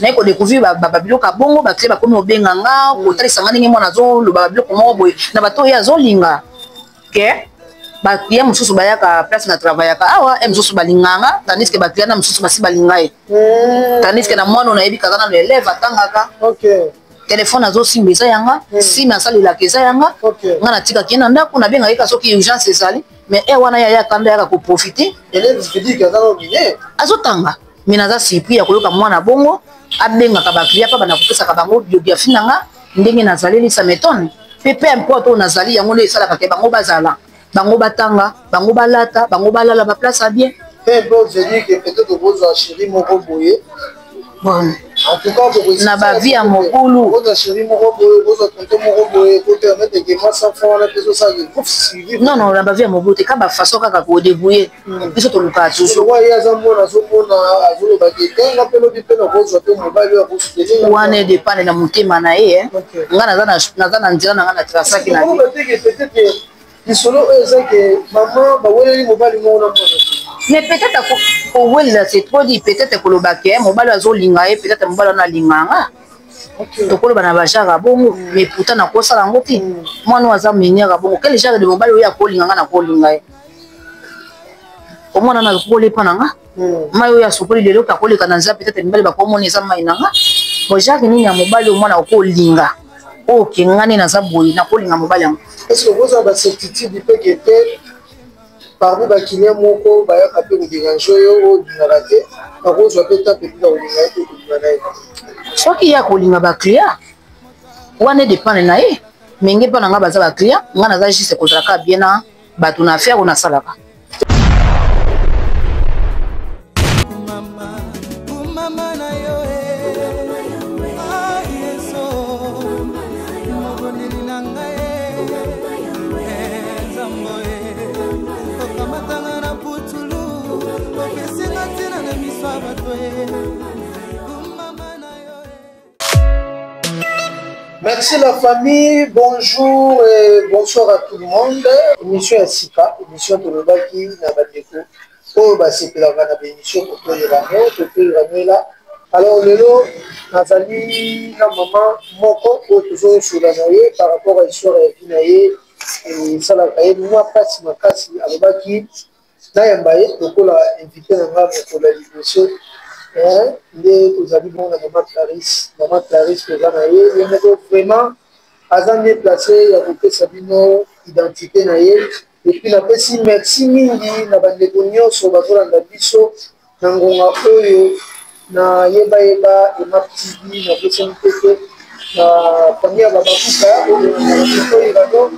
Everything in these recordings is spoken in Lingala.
Naye kodécouvrir babiloko ya bongo, baclé bakomi kobenga nga, kotalisa nga ndenge mwana azoloba babiloko moko boye na bato oyo azolinga ke baclient mosusu bayaka place na travaillaka awa, e mosusu balinganga, tandis que baclient na mosusu basi balinga ye, tandis que na mwana oyo nayebi kaza nano élève, atangaka. Telefone azosimba eza yanga, sime asalelaka eza yanga. Nga natikaki ye na ndako, nabengaki ka soki urgence ezali. Mais e wana yaya kanda yaka koprofite, azotanga. Mais naza surpris ya koyoka mwana bongo abengaka baclient mpa banda kopesaka bango biographie na nga ndenge nazaleli. Ça m'étonne mpe. Peu importe oyo nazali, yango nde esalaka ke bango bazala, bango batanga, bango balata, bango balala baplace ya bien. Peu importe, je dis que peut-être okozwa chéri moko boye. Bon. En tout cas, na bavie ya mobulu. Okozwa chéri moko boye, okozwa tonton moko boye, kopermettre ke mwa 100 francs wana mpe ezosala suivi. Non, na bavie ya mobulu te, ka bafaçon kaka kodébrouiller. Biso tolukaka toujours. Lokwa ye aza mona, azomona, azolobaki te nga mpe lobi mpe nakozwa mpe mobali oyo akosoutenir. Wana edépendre na motema na ye. Nga naza na nzela na nga na trasaki na teke. Peut-être lisolo oyo eza ke mama baweleli mobali moko na mwana. Mais peut-être kowelela, c'est trop dit. Peut-être koloba ke mobali azolinga ye, peut-être mobali wana alinganga, tokoloba na bagenre ya bongo. Mais pourtant nakosala yango te. Mwana oyo aza mineur ya bongo, quel genre de mobali oyo akolinga nga, nakolinga ye? Omwana na akolepa na nga mai oyo asokoli lelo, akoleka na nzela, peut-être mibali bakomona eza mai na nga. Bon, genre nini ya mobali oyo mwana okolinga, oyo ke nga nde naza boye, nakolinga mobali yango? Est ce que okozala bacertitude mpe ke te parmi baclient moko bayaka mpe kodéranger oyo oyo olingaka te, bakozwa mpe ta mpe kolinga ye mpe kolinga na ye? Soki ye akolinga baclient wana, edépendre na ye. Mais nge mpa na nga baza baclient, nga naza juste kozala kaka bien na bato na affaire oyo nasalaka. Mama na yo e, ah, Yesu mobondeli na ngai e, Nzambo e, okamatanga na putulu, opesinga ntina na miso ya bato e, mama na yo e. Merci la famille, bonjour et bonsoir à tout le monde. Émission ya sika, émission tolobaki na bandeko oyo basepelaka na baémission kotoyelano totoyelanela. Alors lelo nazali na mama moko oyo tozosola na ye par rapport à histoire ya vie na ye. Esalaka ye mwa mpasi makasi. Alobaki nayamba ye lokola invité na nga mokolo ya liboso. Nde tozali bongo na mama Clarisse. Mama Clarisse, toza na ye, ye moko vraiment aza nde place ya kopesa bino identité na ye. Et puis napesi merci mingi na bandeko nyonso bazolanda biso na ngonga oyo na Yebayeba Emap TV. Napesani te te na famille ya babakuka oyo toyebano.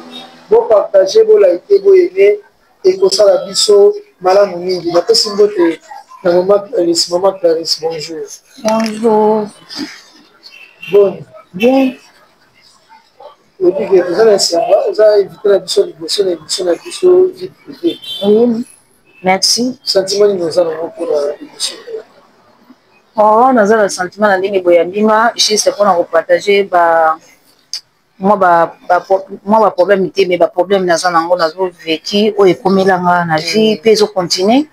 Bopartage, bolike, boyene, ekosala biso malamu mingi. Napesi mbote na mama Clarisse. Mama Clarisse, bonjour. Bonjour. Boni? Bien. Oyebi ke toza na esengo, oza invité na biso liboso na émission na biso Vie privée. Oui, merci. Sentiment nini oza nango mpona émission? Oh, naza na sentiment na ndenge boyambi nga juste mpona kopartage ba mwa baproblème te, mais baproblème naza nango, nazo vécu oyo ekomelanga na vie mpe ezocontinue.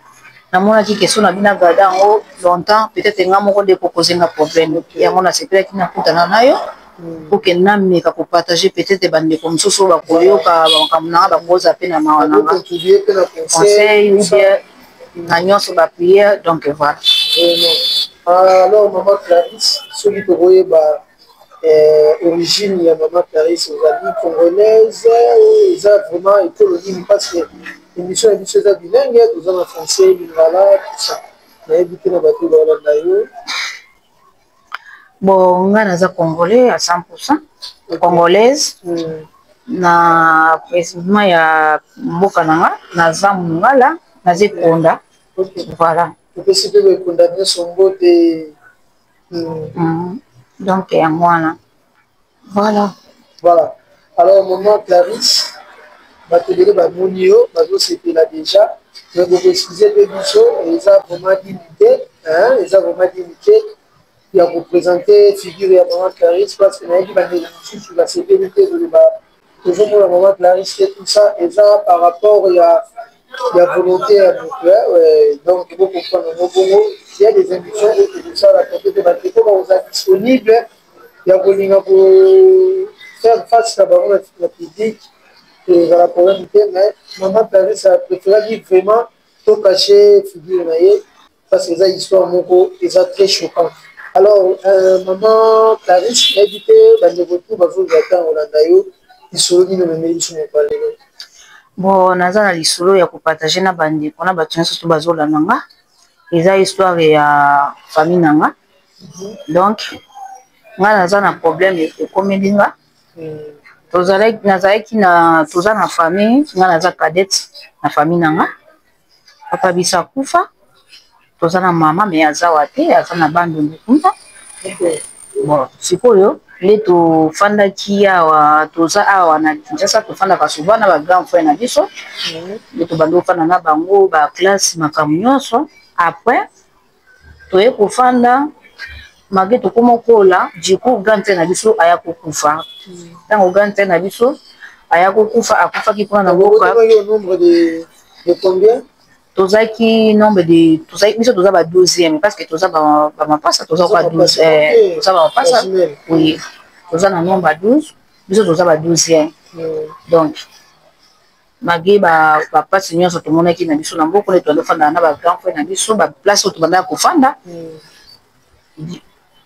Namonaki question na bino, agarde yango longtemps. Peut-être nga moko nde ekokoze nga problème yango. Nasepelaki nakutana na yo po ke nameka kopartage. Peut-être bandeko mosusu oyo bakoyoka makambo na nga bakoza mpe na mawa na nga, conseil ou bien na nyonso, baprière. Donc voilà. Alors mama Clarisse, soki tokoyeba origine ya mama Clarisse, ozali congolaise, eza vraiment ekolo nini? Parce que émission ya biso eza bilingue, toza na français, lingala, tout ça. Nayebi te na bato baolanda yo. Bon, nga naza congolais à 100, congolaise. Na précisément ya mboka na nga, naza mongala, naza Ekonda. Voilà. Topesi mpe baekonda nyonso mbote. Donc yango wana, voilà. Voilà. Alors maman Clarisse, bato ebele bamoni yo, bazosepela déjà, mais bokoexcuse mpe biso, eza vraiment dignité, eza vraiment dignité ya koprésente figure ya mama Clarisse, parce que nayebi bandeko mosusu basepeli te koloba tozomona mama Clarisse te. Tout ça eza par rapport ya volonté ya moto. Donc bocomprendre yango bongo. Il y a des émissions oyo. Tosala peut-être bandeko bakozala disponible ya kolinga ko faire face na bango na public, ezala problème te. Mais mama Clarisse apréféraki vraiment tocacher figure na ye parce que eza histoire moko eza très choquant. Alors maman Clarisse, nayebi te bandeko tu bazozwa ntango kolanda yo, lisolo nini omemeli biso mokolo lelo? Bon, naza na lisolo ya kopartager na bandeko na bato nyonso to bazolanda nga. Eza histoire ya famille na nga. Donc nga naza na problème ekomeli nga. Nazalaki na, toza na famille, nga naza cadette na famille na nga. Papa biso akufa, toza na mama, mais aza wa te, aza na Bandundu kuna. Bon, sikoyo nde tofandaki awa, toza awa na Kinshasa, tofandaka souvent na bagrand frère na biso. Nde tobandi kofanda na bango, baclasse, makambo nyonso. Après toye kofanda, malgré tokóma kola, du coup grand frère na biso aya kokufa. Ntango grand frère na biso aya kokufa, akufaki kuna na mboka. Nombre de combien? Tozalaki nombre de, tozalaki, biso toza ba 12e, parce que toza bamapasa, toza ba 12, toza bamapasa, oui, toza na nombre ya 12, biso toza ba 12e. Donc malgré bapasi nyonso tomonaki na biso na mboka, nde tobanda ofandaka na bagrand frère na biso, baplace oyo tobandaka kofanda,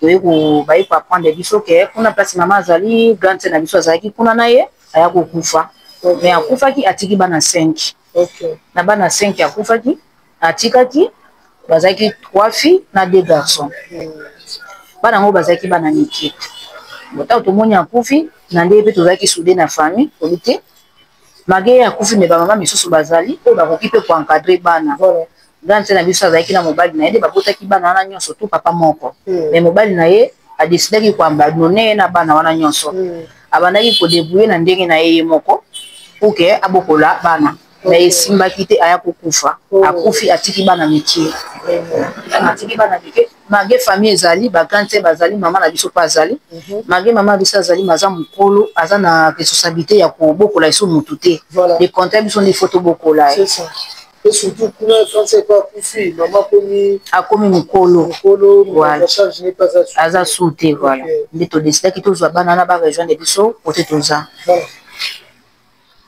toye baye koapprendre biso ke kuna place mama azali, grand frère na biso azalaki kuna na ye, aya kokufa. Mais akufaki, atiki bana 5. Na bana 5 akufaki atikaki, bazalaki 3 filles na 2 garçons. Bana yango bazalaki bana mike. Ntango tomoni akufi, na ndenge mpe tozalaki soudé na famille, tobi te, malgré ye akufi, mais bamama misusu bazali oyo bakoki mpe koencadrer bana. Grande sœur na biso azalaki na mobali na ye, nde babotaki bana wana nyonso tu papa moko. Mais mobali na ye adécidaki koabandonner ye na bana wana nyonso. Abandaki kodébrouiller na ndenge na ye ye moko pour ke abokola bana, mais esimbaki te, aya kokufa. Akufi, atiki bana mike, atiki bana mike. Malgré famille ezali, bagrande sœur bazali, mama na biso mpe azali. Malgré mama na biso azali, aza mokolo, aza na responsabilité ya kobokola eso motu te. Le contraire, biso nde faut tobokola ye. Et surtout kuna, quand c'est pas akufi, mama akomi akomi mokolo. Mokolo. Aza su te, voilà. Nde todécidaki tozwa bana wana, barejoindre biso kote toza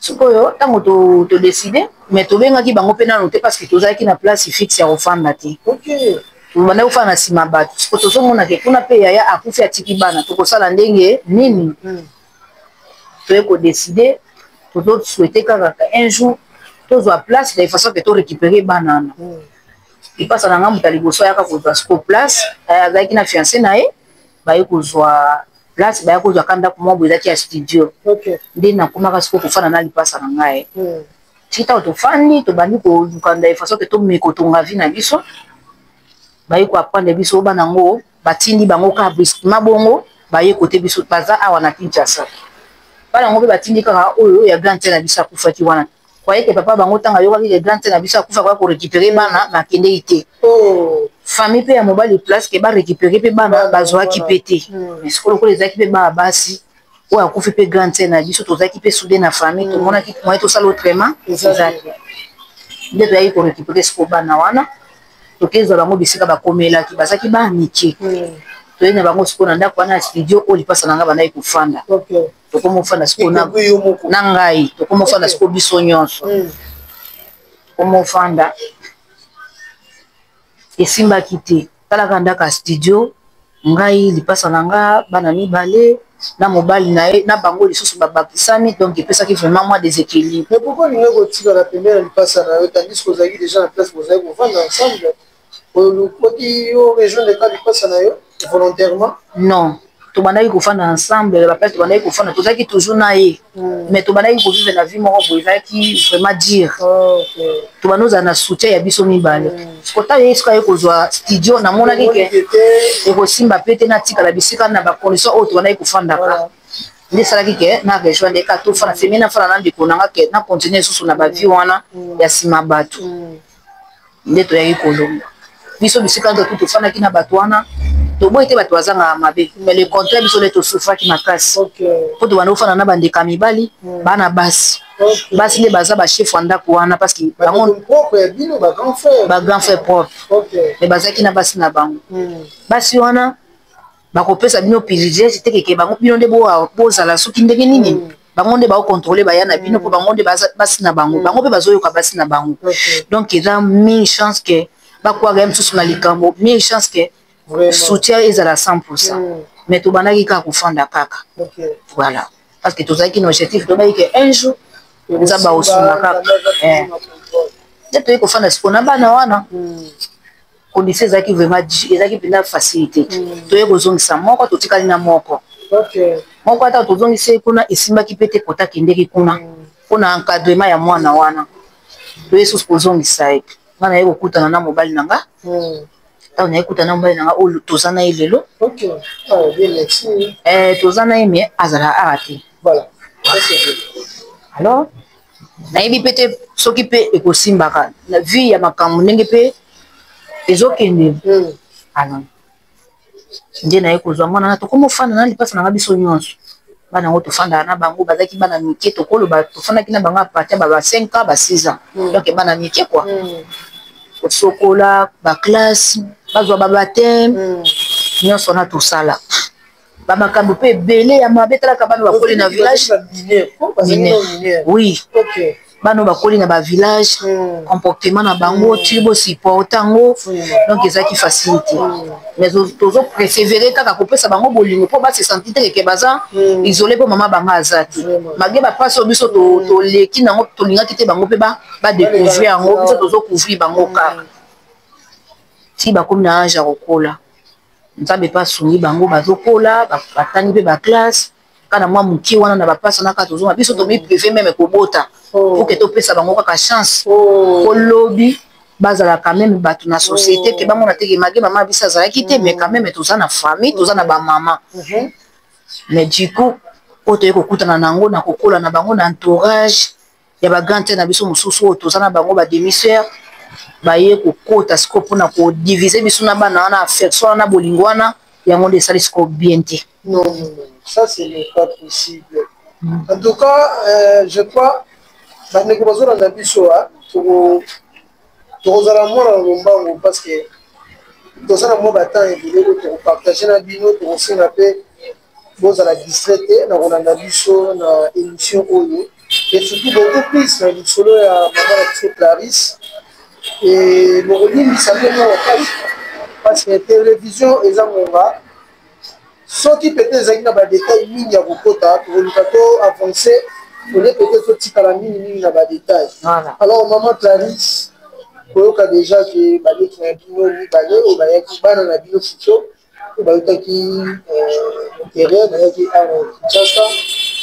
sikoyo. Ntango todécider, mais tobengaki bango mpe nano te, parce que tozalaki na place fixe ya kofanda te. Tobandaki kofanda na nsima bato. Siko tozomonake kuna mpe yaya akufi, atiki bana, tokosala ndenge nini? Toye kodécider, tozosouhaiter kaka un jour tozwa place de façon ke torécupérer bana wana. Lipasa na nga, moto ya liboso ayaka kozwa siko place, azalaki na fiancé na ye, baye kozwa place, baya kozwa ka ndako moko boye ezalaki ya studio. Nde nakomaka sikoyo kofanda na lipasa na ngai. Ti ntango tofandi, tobandi koluka nda façon ke tomeka kotonga vie na biso. Baye koapprendre biso bana yango batindi bango kaka brusquement bongo, baye kote biso baza awa na Kinshasa. Bana yango mpe batindi kaka oyo ya grande sœur na biso akufaki wana. Croyez que papa bango, ntango ayokaki ke grande sœur na biso akufa, koya korécupérer bana, bakendeki te. Famille mpe ya mobali, place ke barécupérer mpe bana, bazwaki mpe te. Mais sikoyo, lokola ezalaki mpe bana basi oyo akufi mpe grande sœur na biso, tozalaki mpe soudé na famille, tomonaki moyen tosala autrement eza te. Nde toyaki korécupérer sikoyo bana wana, tokezwa bango bisika bakomelaki, bazalaki bana mike. Toyei na bango sikoyo na ndako wana ya studio oyo lipasa na ngai bandaki kofanda. Tokoma ofanda sikoyo na ngai, tokoma ofanda sikoyo biso nyonso, tokoma ofanda. Esimbaki te. Talaka ndako ya studio, ngai, lipasa na nga, bana mibale na mobali na ye, na bango lisusu babakisami, donc epesaki vraiment mwa déséquilibre. Mais pourquoi olingi kotikala pembeni ya lipasa na yo, tandis que ozalaki déjà na place, bozalaki kovanda ensemble? Olukoki yo rejoindre ka lipasa na yo volontairement? Non, tobandaki kofanda ensemble, baplace tobandaki kofanda, tozalaki toujours na ye, mais tobandaki kovivre na vie moko boye ezalaki vraiment dire tobandi ozala na soutien ya biso mibale. Kota ye esika ye kozwa studio, namonaki ke ekosimba pe te natikala bisika na bacondition oyo tobandaki kofandaka. Nde esalaki ke na rejoindre ka, tofanda semi, nafanda na ndeko nanga, ke na continue lisusu na bavie wana ya nsima bato. Nde toyaki kolonga biso bisika nde tu tofandaki na bato wana. Toboyi te, bato bazangaka mabe, mais le contraire, biso nde tosufraki makasi, mpo tobanda kofanda na bandeka mibali, bana basi. Basi nde baza bachef ya ndako wana, parce que bango bagrand frère propre, mais bazalaki na basi na bango. Basi wana bakopesa bino privilège te keke bango, bino nde bozala soki ndenge nini. Bango nde baocontrôle baya na bino, mpo bango nde basi na bango, bango mpe bazoyoka basi na bango. Donc eza mille chance ke bakwaka ye mosusu na likambo, mille chance ke soutien ezala 100. Mais tobandaki kaka kofanda kaka, voilà, parce que tozalaki na objectif, tobaki ke un jour Nzambe akosunga kaka. Nde toyei kofanda sikoyo na bana wana, condition ezalaki vraiment, ezalaki mpenza facilité. Toye kozongisa moko, totikali na moko moko. Ata tozongisi ye kuna, esimbaki mpe te. Kota akendeki kuna mpona encadrement ya mwana wana. Toye susu kozongisa ye, nga naye kokutana na mobali na nga. Ntango naye kutana na mobali na nga oyo toza na ye lelo, toza na ye, mais azala awa te. Alors nayebi mpe te soki mpe ekosimbaka na vie ya makambo ndenge mpe ezokende. Alors nde naye kozwa mwana na tokoma ofanda na lipasa na nga. Biso nyonso bana yango tofandaka na bango, bazalaki bana mike. Tokoloba tofandaki na bango à partir ba 5 ans, ba 6 ans, donc bana mike quoi. Kosokola, baclasse, bazwa babaptême, nyonso wana tosala. Bamakambo mpe ebele ya mabe. Talaka bana bakoli na village, oui, bana oyo bakoli na bavillage, comportement na bango tili bosupporte yango. Donc ezalaki facilité, mais tozopersévérer kaka kopesa bango bolingo mpo base sentir te ke baza isolé, mpo mama bango aza te. Malgré bapasi oyo biso toleki nango, tolingaki te bango mpe badécouvrir yango. Biso tozocouvrir bango kaka ti bakomi na âge ya kokola. Nzambe mpe asungi bango, bazokola, batangi mpe baclasse kaka na mwa mokie wana na bapasi wana kaka tozonga. Biso tomipriver même kobota pour que topesa bango kaka chance, kolobi bazala quand même bato na société, ke bamona teke malgré mama biso azalaki te, mais quand même toza na famille, toza na bamama. Mais du coup oyo toyei kokutana na yango na kokola na bango na entourage ya bagrand te na biso mosusu oyo toza na bango, bademi-sœur baye kokota sikoyo mpona kodiviser biso na bana wana. Affection wana na bolingo wana, yango nde esali sikoyo bien te. Non, non, non, ça ce n'est pas possible. En tout cas, je crois bandeko bazolanda biso, tokozala mwana na lombango, parce que toza na mwa batemps ebele oyo tokopartage na bino. Tokosenga mpe bozala distrait te na kolanda biso na émission oyo, et surtout beaucoup plus na lisolo ya mama na biso Clarisse. E bokolimbisa mpe mwa makasi, parce que télévision eza ngonga. Soki peut-être ezalaki na badetail mingi ya kokota, tokoluka to avance olie, peut-être totikala mingimingi na badetail. Alors mama Clarisse, koyoka déjà ke baleki na bino mibale oyo bayaki, bana na bino futo oyo bayutaki intérieur, bayaki awa Kinshasa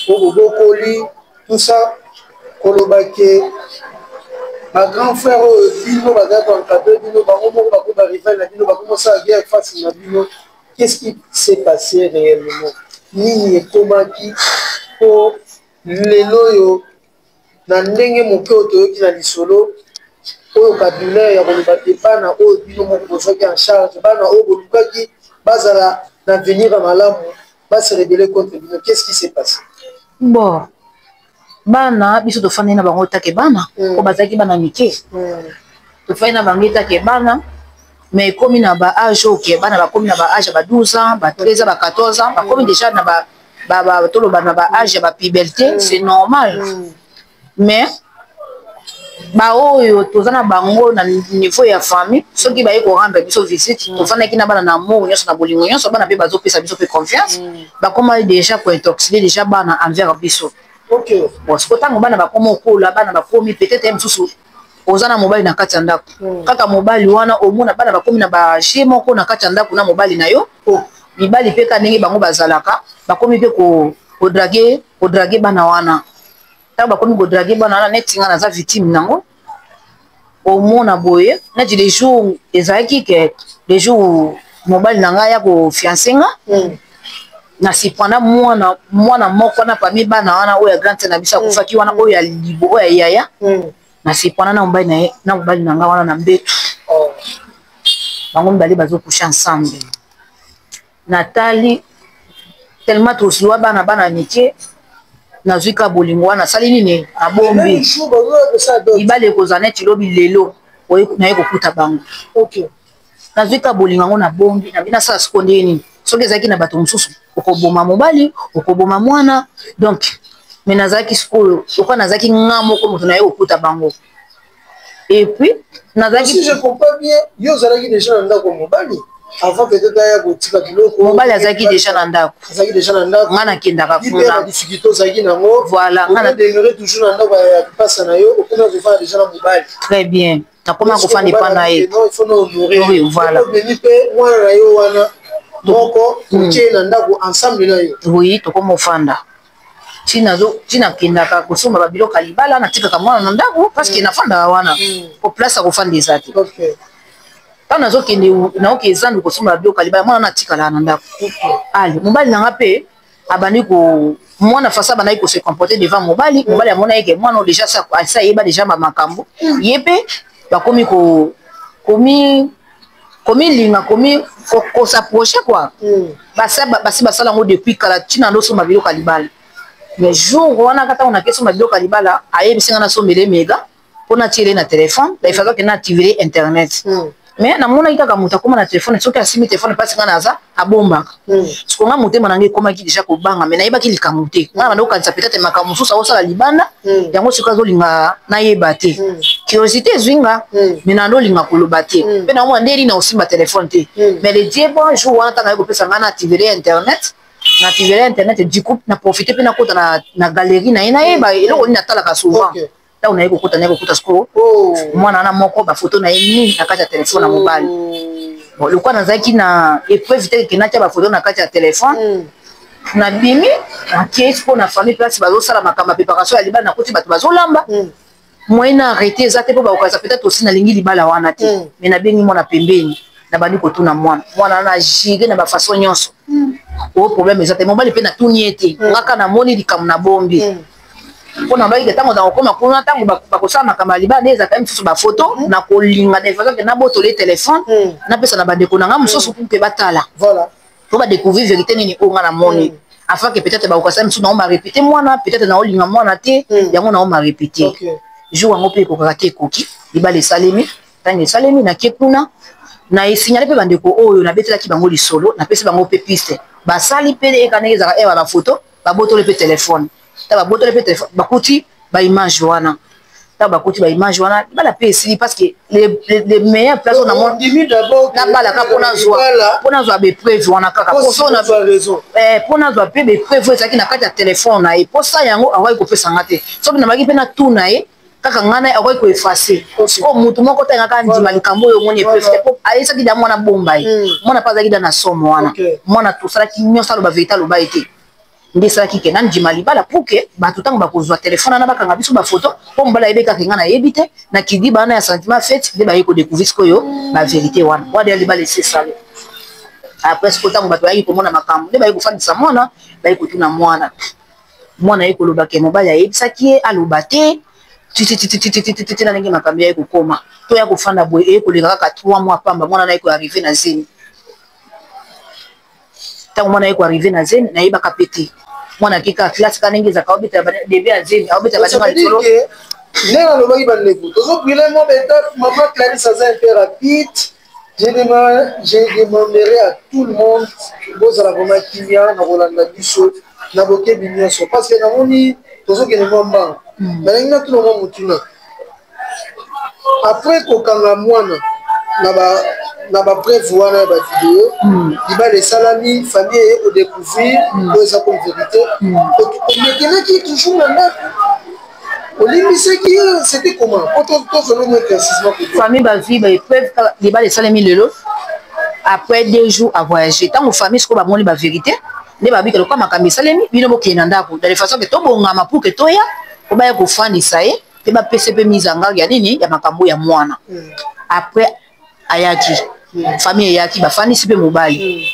po bobokoli, tout ça, koloba ke bagrand frère oyo bino bazalaki koencadre bino, bango moko bako barival na bino, bakomosala guerre face na bino. Qu'est-ce qui s'est passé réellement? Nini ekomaki po lelo oyo na ndenge moke oyo toyoki na lisolo oyo, kadouleur ya koloba te bana oyo bino moko bozwaki en charge, bana oyo bolukaki bazala na avenir ya malamu, base rebelle contre bino? Qu'est-ce qui s'est passé? Bon, bana biso tofandi na bango take bana po bazalaki bana mike. Tofandi na bango etake bana, mais ekomi na ba âge oyo ke bana bakomi na ba âge ya ba 12 ans, ba 13 ans, ba 14 ans, bakomi déjà na ba toloba na ba âge ya bapuberté, c'est normal. Mais baoyo toza na bango na niveau ya famille, soki baye korendre biso visite, tofandaki na bana na amour nyonso, na bolingo nyonso. Bana mpe bazopesa biso mpe confiance. Bakoma déjà kointoxiquer déjà bana envers biso. Bon, siko ntango bana bakoma okola, bana bakomi peut-être ye mosusu oza na mobali na kati ya ndako, kaka mobali wana omona bana bakomi na baje moko na kati ya ndako na mobali na yo. Mibali mpe ka ndenge bango bazalaka, bakomi mpe kodraguer bana wana. Ntango bakomi kodraguer bana wana, neti nga naza victime nango, omona boye neti le jour ezalaki ke le jour mobali na ngai ya kofiancer nga, na surprendre mwana moko wana parmi bana wana oyo ya grande na biso akufaki wana, oyo ya libo, oyo ya yaya. Na surprendre na mobali na ye, na mobali na ngai wana na mbetu. Bango mibale bazocoucher ensemble. Natali tellement tozwa bana, bana mike, nazwi ka bolingo wana, asali nini, abombi libala ekozala neti lobi lelo naye kokuta bango. Nazwi ka bolingo yango, nabombi, nabi nasala siko ndenge nini? Soki ezalaki na bato mosusu, okoboma mobali, okoboma mwana. Donc mais nazalaki sikoyo, lokola nazalaki nga moko moto naye kokuta bango, et puis nazalaki Si je comprends bien, yo ozalaki déjà na ndako ya mobali avant peut-être aya kotika biloko? Mobali azalaki déjà na ndako. Azalaki déjà na ndako. Nga nakendaka kuna. Difficulté ozalaki nango. Voilà, nga demeurer toujours na ndako ya mpasa na yo, okoma kofanda déjà na mobali. Très bien, nakoma kofanda epa na ye. Non, il faut na honorer. Oui, voilà. Omemi mpe mwana na yo wana moko, otie na ndako ensemble na yo. Oui, tokoma ofanda ti nakendaka kosomba babiloko ya libala, natikaka mwana na ndako parce que nafandaka wana po place ya kofanda eza te. Ntango nazokende, naoke ezandu kosomba babiloko ya libala, mwana natikalaka na ndako. Ale mobali nanga mpe abandi ko mwana façon abandaki kose comporter devant mobali. Mobali amona ye ke mwana oyo déjà asi ayeba déjà bamakambo. Ye mpe bakomi komi komilinga, komi kos'approcher quoi. Basi basala yango depuis kala, ntina ndosomba biloko ya libala. Mais jour wana kaka ntango nakesomba biloko ya libala, ayebisi nga nasombele méga mpo natiele na telefone, baifazaki na activer internet. Mais namonaki kaka moto akóma na telefone, soki asimbi telefone mpasi nga naza abombaka. Siko nga motema na ngai ekomaki déjà kobanga, mais nayebaki likambo te. Nga na banda kokanisa peut-être makambo mosusu aosala libanda yango, sikoyo azolinga nayeba te. Curiosité ezwi nga, mais nandolinga koloba te mpe naomona ndeni na osimba telefone te. Mais le Dieu bon, jour wana ntango aye kopesa nga na activer internet, na activer internet, du coup na profite mpe nakota na galerie na ye, nayeba eloko nini natalaka souvent. Ntango naye kokota, naye kokuta sikoyo mwana wana moko, bafoto na ye nini na kati ya telefone na mobali. Bon, lokola nazalaki na épreuve te ke natia bafoto na kati ya telefone, nabimi, nakei sikoyo na famille, place bazosala makambo ya préparation ya libala. Nakoti, bato bazolamba, moyen na arrêter eza te mpo bakokanisa peut-être aussi nalingi libala wana te. Mais nabengi mwana pembeni, nabandi kotuna mwana. Mwana wana agire na bafaçon nyonso oyo problème eza te. Mobali mpe natuni ye te, ngaka namoni likambo na bombi mpo na bayike. Ntango nakokoma kuna, ntango bakosala makambo ya libala nde ezalaka ye mosusu bafoto, nakolinga na efazake nabotole telefone, napesa na bandeko na nga mosusu mpe batala po badécouvrir vérité nini oyo nga namoni, afin que peut-être bakokasa mosusu nao marépéter mwana, peut-être naolinga mwana te, yango nao marépéter. Jour yango mpe ekokaka te, ekoki, libala esalemi. Ntango esalemi, nakie kuna na esignale mpe bandeko oyo nabetelaki bango lisolo, napesi bango mpe piste, basali mpe eka ndenge ezalaka ewa bafoto, babotoli mpe telefone. Ta babotoli mpe telefone, bakuti baimage wana. Ntango bakuti baimage wana, libala mpe esili, parce que les meilleures place oyo nabalaka mpo nazwa bapreuve wana kaka, mpo nazwa mpe bapreuve oyo ezalaki na kati ya telefone na ye. Mposa yango akoki kopesanga te soki nabaki mpe natuna ye kaka ngai na ye, akoki koeffacer. Sikoyo motu moko te angaka ndima likambo oyo omoni epreuve te, po ayesaki da mwana bomba ye. Mwana mpe azalaki da na somo wana. Mwana tosalaki nyonso, aloba vérité, aloba ye te. Nde esalaki ke nandima libala pour ke bato ntango bakozwa telefone wana, bakanga biso bafoto, mpo mobali ayebi kaka ngai nayebi te. Na kidi bana ya sentiment fete nde baye kodécouvrir sikoyo bavérité wana. Wana ya libala esi esali. Après sikoyo, ntango bato bayaki komona makambo, nde baye kofandisa mwana, baye kotuna mwana. Mwana ye koloba ke mobali ayebisaki ye aloba te, tititititititi na ndenge makambo yaye kokoma to ya kofanda boye, eye koleka kaka 3 mois pamba, mwana na ye koarriver na zemi. Ntango mwana ye koarriver na zemi, nayebaka pe te. Mwana akeka classe kaka ndenge ezalaka, aobetela début ya zemi, aobetela baninga lisolo. Ndenge alobaki, bandeko, tozobrûler mwa baétape. Mama Clarisse aza un peu rapide. Je demanderai à tout le monde bozala vraiment kimia na kolanda biso na bokebi nyonso, parce que namoni tozokende mwa mbango. Nalingi natuna mwa motuna. Après kokanga mwana na bapreuve wana ya bavideo, libala esalami, famille eye kodécouvrir oyo eza comme vérité, omekelaki toujours na ndako, olimbisaki, c'était comment? Po tozolo mo éclaircissement. Famille bazwi baépreuve, libala esalemi lelo, après 2 jours à voyager. Ntango famille sikoyo bamoni bavérité, nde babika lokola makambo esalemi, bino bokende na ndako dans de façon ke tobongama pour ke toya po baya kofandisa ye mpe bapesa mpe mise en garde ya nini, ya makambo ya mwana. Après ayaki, famille eyaki, bafandisi mpe mobali,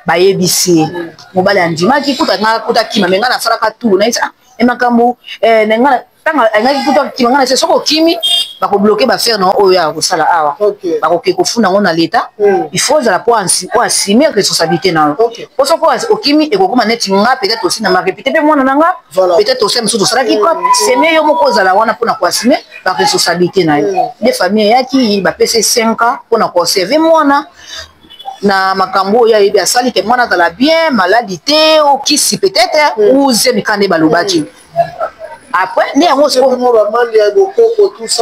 bayebisi ye. Mobali andimaki kuta nga kuta kima me nga nasalaka tulu nayebisa. E makambo na nga ntango alingaki kuta kima, nga na se soki okimi, bakobloquer baaffaires na oyo ya kosala awa, bakoke kofunda yango na leta. Il faut ozala po oassumer responsabilité na yo, po soki okimi, ekokoma neti nga peut-être aussi na marépété mpe mwana na nga, peut-être aussi mosusu tosalaki cop seme. Yo moko ozala wana mpona koassumer baresponsabilité na yo. Nde famille eyaki, bapesi 5 ans mpona koobserver mwana na makambo oyo ayebi asali ke mwana azala bien, maladi te, okisi peut-être uzemi kaka nde balobaki. Après nde yango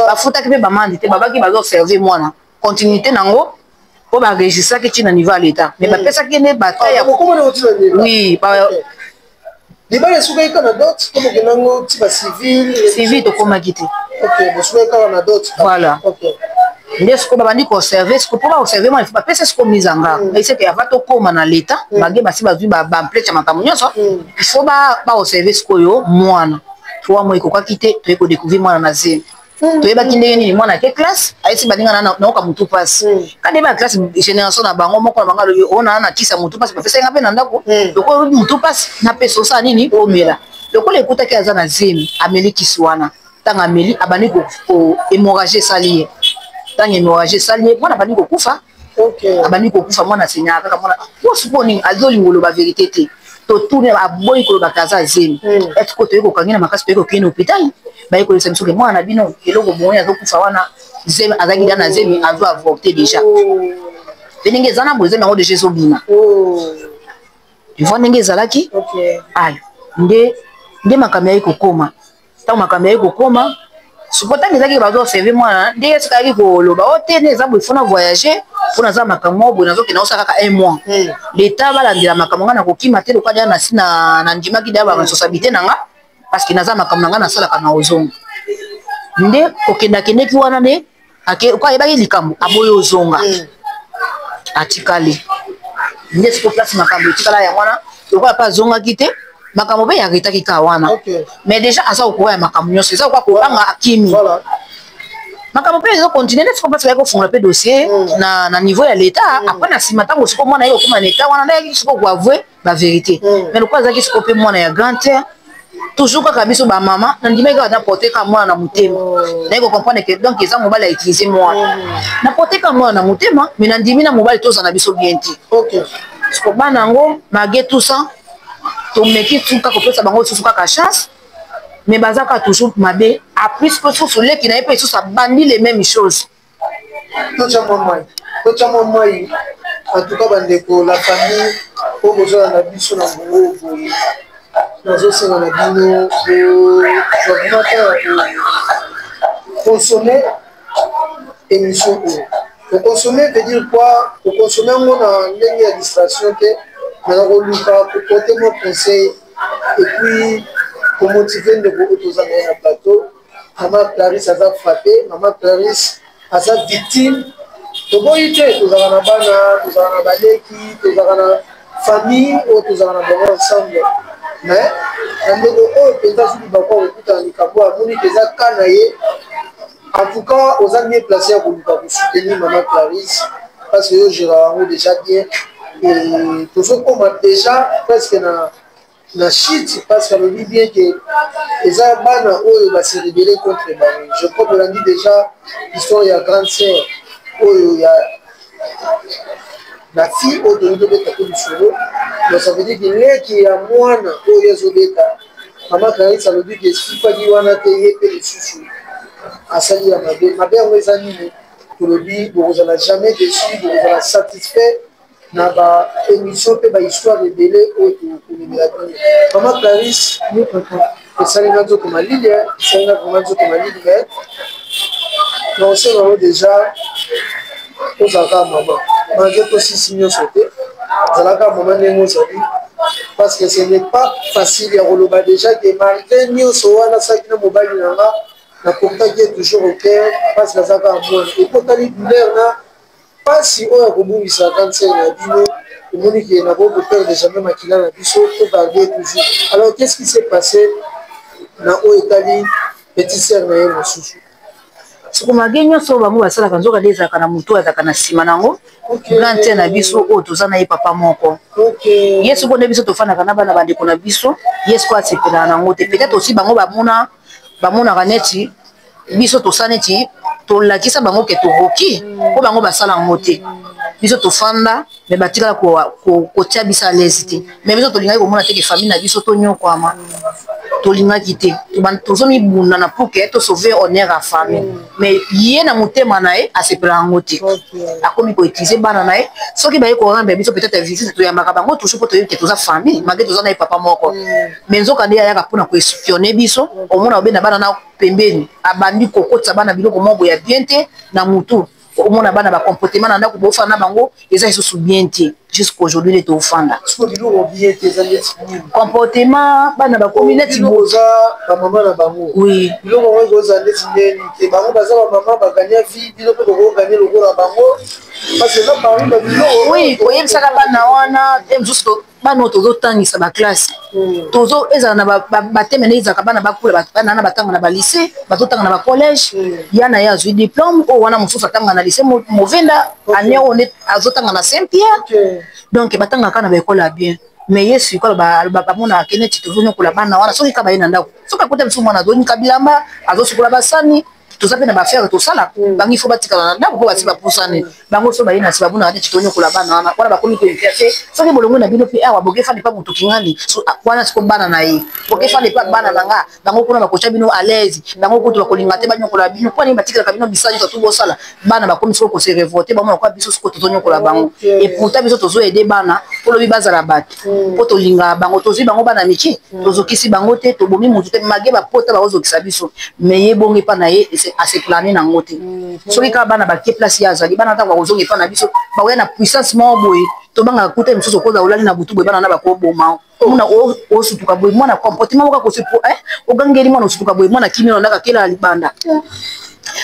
bafutaki mpe bamandi te, babaki bazoobserver mwana, continuité nango mpo baregistraki ntina niveau ya l'état, mais bapesaki nde bata ya oui. Libala esukaki kaka na dot to bokendango ti bacivil? Civil tokomaki te. Ok, bosukaki kaka na dot. Voilà. Nde sikoyo babandi koobserver. Sikoyo mpo baobserver mwana, bapesa sikoyo mise en garde, eseke ava tokóma na l'état, malgré basi bazwi bamplete ya makambo nyonso, il faut baobserver sikoyo mwana 3 mois. Ekokaki te, toye kodécouvrir mwana na zemi. Toyebaki ndenge nini? Mwana ake classe, ayesi baninga, naoka motu mpasi. Kandi ba classe, génération na bango, moko na bango alobi ona na kisa motu mpasi, bapesaki nga mpe na ndako. Lokola olobi motu mpasi, napesa osala nini, omela. Lokola ekutaki aza na zemi, ameli kisi wana. Ntango ameli, abandi hémorragie esali ye. Ntango hémorragie esali ye, mwana abandi kokufa. Abandi kokufa, mwana asenyaka kaka. Mwana posi mpo nini azolinga oloba vérité te? Totuni, aboyi kolobaka aza zemi. Etiko toyei kokangi na makasi, toyei kokende na hôpital, baye koyebisa biso ke mwana na bino eloko boye azokufa wana zemi, azalaki da na zemi, azo avorter déjà. Mpe ndenge eza na boye, zemi yango déjà ezobima. Tu vois ndenge ezalaki? Ayo nde makambo yaki kokóma. Ntango makambo yaki kokóma siko, ntango ezalaki bazoobserver mwana, ndenge soki ayaki koloba o te, nde eza boye, fona voyage, mpona aza makambo moko boye, nazokende osala kaka un mois, leta balandela makambo nga na kokima te, lokwa deya nasi nandimaki deya baresponsabilité na nga, parce que naza makambo na nga nasalaka na ozonga. Nde kokendakendeki wana, nde ko ayebaki likambo, aboyi ozonga, atikali. Nde siko place makambo etikala yango wana. Lokola mpe azongaki te, makambo mpe yaretaki kaka wana. Mais déjà aza kokoka ya makambo nyonso, eza koka kobanga, akimi. Makambo mpe ezocontinuer. Nde siko place bayaki kofungola mpe dossier na niveau ya l'état. Après, na nsima, ntango siko mwana ye okóma na état wana, nde ayaki siko koavouer bavérité. Mais lokola azalaki siko mpe mwana ya grand terre, toujours kaka biso bamama, nandimaki kaka naporter kaka mwana na motema. Naye kocomprendre ke donc eza mobali autiliser mwana. Naporter kaka mwana na motema, mais nandimi na mobali toza na biso bien te. Siko bana yango, malgré tout ça, tomeki tuka kopesa bango lisusu kaka chance, mais baza kaka toujours mabe. Apres mpe susu leki na ye mpe lisusu abandi les mêmes choses. Totya mwa mai, totya mwa mai. En tout cas, bandeko, la famille oyo bozala na biso na ngongo boye, nazosenga na bino bozwa vraiment temps ya koconsommer émission oyo. Koconsommer veut dire quoi? Koconsommer yango na ndenge ya distraction te, mais na koluka koporter mwa conseil et puis komotiver ndeko oyo toza na ye na plateau. Mama Clarisse aza frappé, mama Clarisse aza victime. Toboyi te, tozalaka na bana, tozalaka na baleki, tozalaka na famille oyo tozalaka na bango ensemble, mais na ndeko oyo mpenza soki bakwa kokutana likambo, amoni ke eza ka na ye. En tout cas, oza mieux placé ya koluka kosoutenir mama Clarisse, parce que yo géraka yango déjà bien. Et tozokoma déjà presque na chute, parce que alobi bien ke eza bana oyo base rebeller contre bango. Je crois bolandi déjà histoire ya grande sœur oyo ya na fille oyo tolingi tobeta mpe lisolo. Donc ça veut dire ke leki ya mwana oyo ezobeta mama Clarisse alobi ke esukaki wana te, ye mpe lisusu asali ya mabe. Mabe yango eza nini? Tolobi bokozala jamais déçu, bokozala satisfait na baémission mpe bahistoire ebele oyo tokomemela bino. Mama Clarisse, esalinga nzoto malili, esalinga vraiment nzoto malili, mais na osenga yango déjà, ozalaka mama malgré tosisi nyonso te, ozalaka mama ndenge ozali, parce que ce n'est pas facile ya koloba déjà ke malgré nyonso wana asalaki na mobali na nga, naportaki ye toujours au cœur, parce que aza kaka mwana. Ekotali douleur na mpasi oyo akobungisa grande sœur na bino, omoni ke nakoki koperdre jamais makila na biso, togarder toujours. Alors, qu'est ce qui s'est passé na oyo etali petite sœur na ye mosusu? Soko mage nyonso oyo bango basalaka, nzoka nde ezalaka na motu azalaka na nsima na yango, grand te na biso oyo toza na ye papa moko. Ye soko nde biso tofandaka na bana bandeko na biso, ye soko asepelaka na yango te. Peut-être aussi bango bamona, bamonaka neti biso tosala, neti tolakisa bango ke tokoki, mpo bango basala yango te. Biso tofanda, me batikala kotia biso à l'aise te. Me biso tolingaki komona te ke famille na biso tonyokwama, tolingaki te. Tozomibunda na pour ke tosauve honneur ya famille. Mais ye na motema na ye asepela yango te, akomi koutiliser bana na ye. Soki baye korendre biso peut-être visite, toyambaka bango toujours, mpo toyebi ke toza famille malgré toza na ye papa moko. Mais nzoka nde ayaka mpona koespionner biso. Omona obenda bana na pembeni, abandi kokotisa bana biloko moko boye ya bien te na mutu. Omona bana bacomportement na ndako, bofanda na bango eza lisusu bien te. Jusqu'aujourd'hui nde tofanda, comportement bana bakomi neti Oza bamama na bango? Oui. Biloko yango ekozala neti ndeni te? Bango baza bamama, bagagner vie, bino mpe bokogagner lokola bango, parce que eza parmi babiloko. Oui, koyebisaka bana wana te. Mosusu bana oyo tozotangisa baclasse, tozo ezala na bateme nde ezalaka bana bakula, bana na batanga na balycée, bazotanga na bacollège. Ya na ye azwi diplôme oyo wana, mosusu atanga na lycée Movenda, année oyo nde azotanga na Saint Pierre. Donc batangaka na baekole ya bien. Mais ye sikoyo bamonaka ke neti tozonyokola bana wana. Soki ka baye na ndako, soki akota biso, mwana azonika bilamba, azosukola basani, toza mpe na baaffaires tosala. Bango ifo batikala na ndako mpo basi bapusani bango. So baye na si bamonaka neti tonyokola bana wana. Wana bakomi kointerfere. Soki bolongo na bino mpe awa, bokefanda epa moto kingani wana, siko bana na ye bokefanda epa bana na nga, bango kuna bakotya bino à l'aise, bango kutu bakolinga te banyokola bino. Mpo nini batikelaka bino bisala nyonso tu bosala? Bana bakomi siko kose révolter, bamona kwa biso siko tozonyokola bango. Et pourtant biso tozoaider bana mpo lobi bazala bato, mpo tolingaka bango. Tozwi bango bana mike, tozokisi bango te, tobomi motu te. Mage bapota bakozokisa biso, mais ye bongo epa na ye aseplane nango te. Soki kaka bana bakie place ye azali, bana ntango bakozonga epa na biso, bakoya na puissance moko boye tobangaka. Kuta mosusu okoza olali na butu boye, bana na bakoboma. Mona osutuka boye, mwana comportement moko akosi, ogangeli mwana, osutuka boye, mwana kimi na ndako, akela na libanda.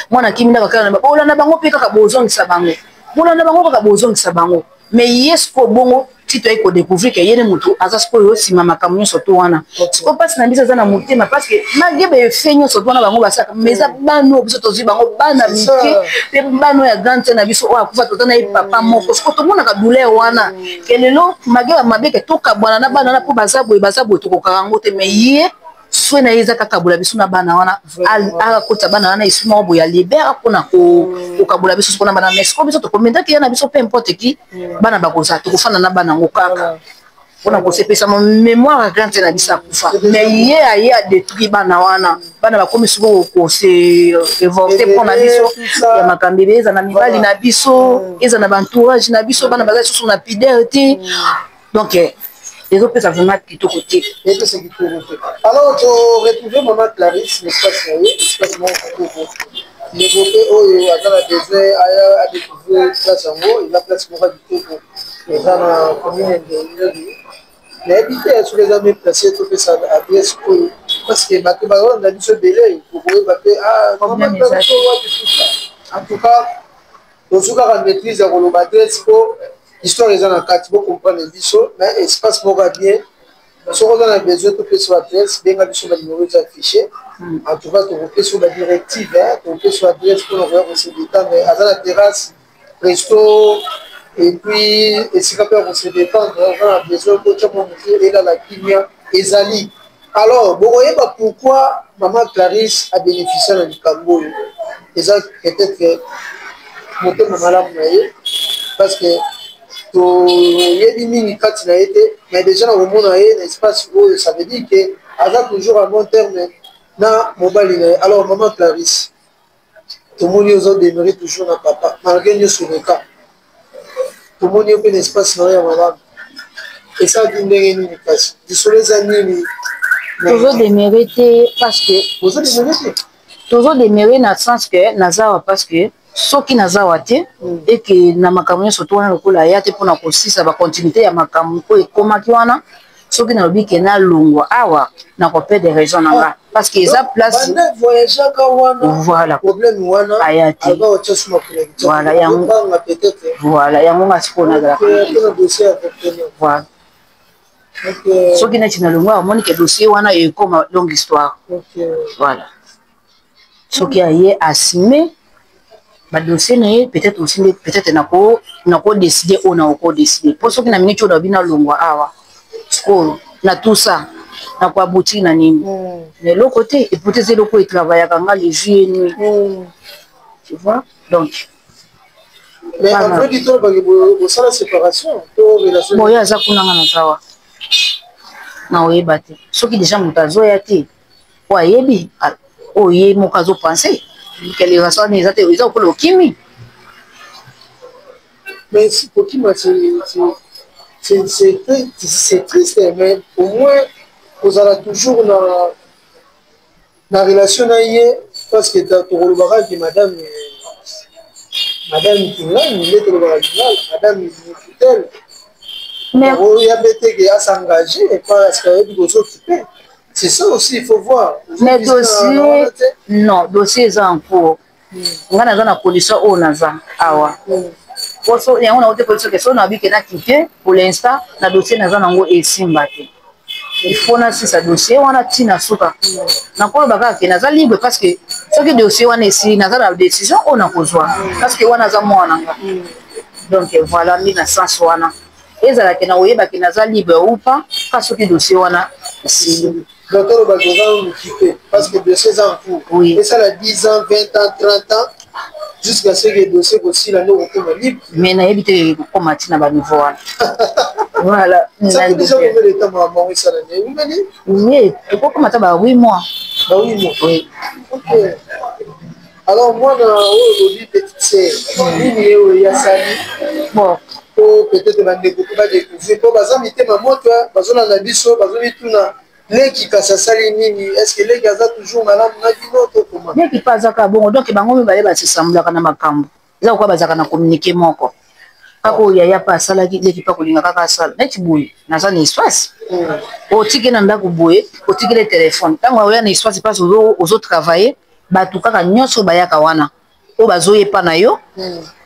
Mwana kimi ndako, akela na bolanda bango mpe kaka bozongisa bango, bolanda bango kaka bozongisa bango. Mais ye sikoyo bongo ti toyei kodécouvrir ke ye nde motu aza sikoyo nsima makambo nyonso to wana. Sikoyo mpasi na biso eza na motema, parce que malgré baeffet nyonso to wana bango basalaka, mais eza bana oyo biso tozwi bango bana mike, mpe bana oyo ya grande na biso oyo akufa, toza na ye papa moko. Sikoyo tomonaka douleur wana ke lelo malgré bamabe ke tokabwana na bana wana mpo baza boye, baza boye, tokokaka yango te. Mais ye souhait na ye eza kakabola biso na bana wana, akota bana wana esprit moko boye ya libere mpona kokabola biso sikoyo na bana. Mais sikoyo biso tokomendaki ya na biso, peu importe qui, bana bakozala, tokofanda na bana yango kaka mpona kosepesa mémoire ya grande na biso akufa. Mais ye aye adétruit bana wana, bana bakomi sikoyo kose révolter mpona biso ya makambo ebe. Eza na mibali na biso, eza na baentourage na biso, bana baza lisusu na pudeur te. Donc ezopesa vraiment kitoko te. Epesa kitoko te. Alors toretrouve mama Clarisse na espace na ye, espace moko kitoko. Ndeko mpe oyo aza na besoin aya adécouvrir place yango, eza place moko ya kitoko, eza na commune Ndengeli. Nayebi te soki eza mieux placé topesa adresse oyo, parce que bato bazolanda biso ebele, okoyeba mpe wapi tout. En tout cas tozwi kaka maîtrise ya koloba adresse mpo histoire eza na kati, bocomprendre biso. Mais espace moko ya bien. Soki oza na besoin topesa adresse, benga biso, banimero eza affiché. En tout cas tokopesa badirective, tokopesa adresse mpona koya kose détendre. Aza na terrasse, resto et puis esika mpe ya kose détendre. Oza na besoin kotya mwa motu elala kimia, ezali. Alors bokoyeba pourquoi mama Clarisse abénéficie na likambo oyo. Eza peut-être motema malamu na ye, parce que toyebi mingi kati na ye te. Mais déjà na komona ye na espace oyo, ça veut dire que aza toujours à bon terme na mobali na ye. Alors mama Clarisse, tomoni ozodemeurer toujours na papa malgré nyonso eleka. Tomoni yo mpe na espace na yo ya malamu. Esalaki ndenge nini? Kasi lisolo eza nini? Tozodemeurer te, parce que Ozodemeurer te? Tozodemeurer na sens que naza awa, parce que soki naza awa te, eke na makambo nyonso to wana lokola aya te mpona kosisa bacontinuité ya makambo oyo ekomaki wana. Soki nalobi ke nalongwa awa, nakoperdre raison na nga, parce que eza place. Voyageaka wana. Voilà. Problème wana. Aya te. Voilà yango, voilà yango nga sikoyo nazalaka. Voilà, soki neti nalongwa, amoni ke dossier wana ekoma longue histoire. Voilà. Soki aye assume badossier na ye, peut-être aussi nde peut-être nako décider oyo nakodécider, mpo soki na miniti oyo nabi nalongwa awa sikoyo na tout ça, nakoaboutir na nini? Na eloko te. Et pourtant eza eloko oyo etravaillaka nga le jour et nuit, tu vois, donc. Mais en vrai dit, tolobaki bosala séparation to relation? Bon, oyo aza kuna, nga naza wa na oyeba te. Soki déjà moto azoya te, oyo ayebi oyo ye moko azopense que relation wana eza te, eza kokola okimi. Mais kokima, c'est triste, mais au moins kozala toujours na relation na ye, parce que tokolobaka ke madame Kingani nde tolobaka lingala, madame Mututel oya mpe te ke asengage parce que ayebi kozokipe. C'est ça aussi, il faut voir. Mais dossier, non, dossier eza en cours. Nga naza na condition oyo naza awa poso yango nango te. Condition ke so nabi ke nakite pour l'instant na dossier naza nango esimba te. Il faut nasisa dossier wana ntina suka. Nakoloba kaka ke naza libre, parce que soki dossier wana esili, naza na décision oyo nakozwa, parce que wana aza mwana nga. Donc voilà, mi na sens wana ezalaki na oyebaki naza libre ou pas ka soki dossier wana esili. Donc olobaki oza nanu te, parce que dossier eza en cours. Oui. Esala 10 ans, 20 ans, 30 ans, jusqu'à ce que dossier kosila nde okokoma libre. Mais nayebi te kokoma ntina baniveau wana, voilà. Ça fait déjà combien de temps maman esala ne umeli? Oui, tokokoma ta ba 8 mois. Ba 8 mois? Oui. Ok, alors mwana oyo olobi petite sœur, nini ye oyo yasali? Bon. Po peut-être bandeko mpo badécouvrir, mpo baza mitema moto, bazolanda biso, bazomituna leki kasi asali nini? Est ce que leki aza toujours malamu na bino to koma? Leki mpe azaka bongo. Donc bango mibale basesambulaka na makambo eza kokoa, bazalaka na communiqué moko kaka. Oyo yaya mpe asalaki, leki mpe akolinga kaka asala neti boye. Naza na espace, otiki na ndako boye, otikeli telefone. Ntango oya na espace mpasi ozotravaille, bato kaka nyonso bayaka wana oyo bazoyepa na yo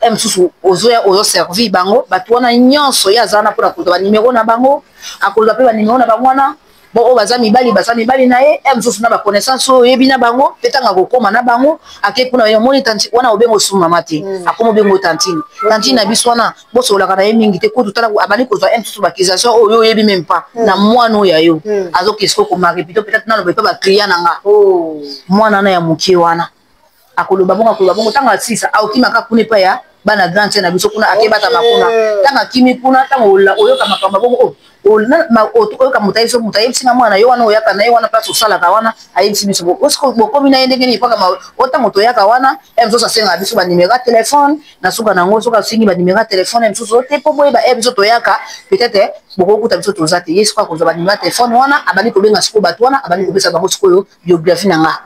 e mosusu ozoya ozoservir bango. Bato wana nyonso, ye aza wana mpona kozwa banimero na bango, akozwa mpe banimero na bango wana. Bon, oyo baza mibali, baza mibali na ye e mosusu na baconnaissance oyo oyebi na bango mpe. Ntango akokóma na bango, ake kuna, omoni tantine wana, obenga osu mama te, akóma obenga tantine. Tantine na biso wana, bosololaka na ye mingi te. Kutu tala, abandi kozwa e mosusu baaccusation oyo oyebi même pas na mwana oyo ya yo azokesi ko komari plutôt peut-être naloba epe baclient na nga. Mwana wana ya mokie wana akoloba bongo, akoloba bongo. Ntango asisa, akokimaka kuna epai ya bana grande sœur na biso kuna, akebatama kuna. Ntango akimi kuna, ntango oyoka makambo bongo, oyoka moto ayebisi, moto ayebisinga mwana yo wana oyaka na ye wana, place osalaka wana, ayebisi biso bokomi na ye ndenge nini. Paka otango toyaka wana, ye mosusu asengaka biso banimero ya telefone. Na suka nango, soki asengi banimero ya telefone, ye mosusu te, mpo boyeba ye biso toyaka, peut-être bokokuta biso toza te. Ye sikoyo akozwa banimero ya telefone wana, abandi kobenga sikoyo bato wana, abandi kopesa bango sikoyo biographie na nga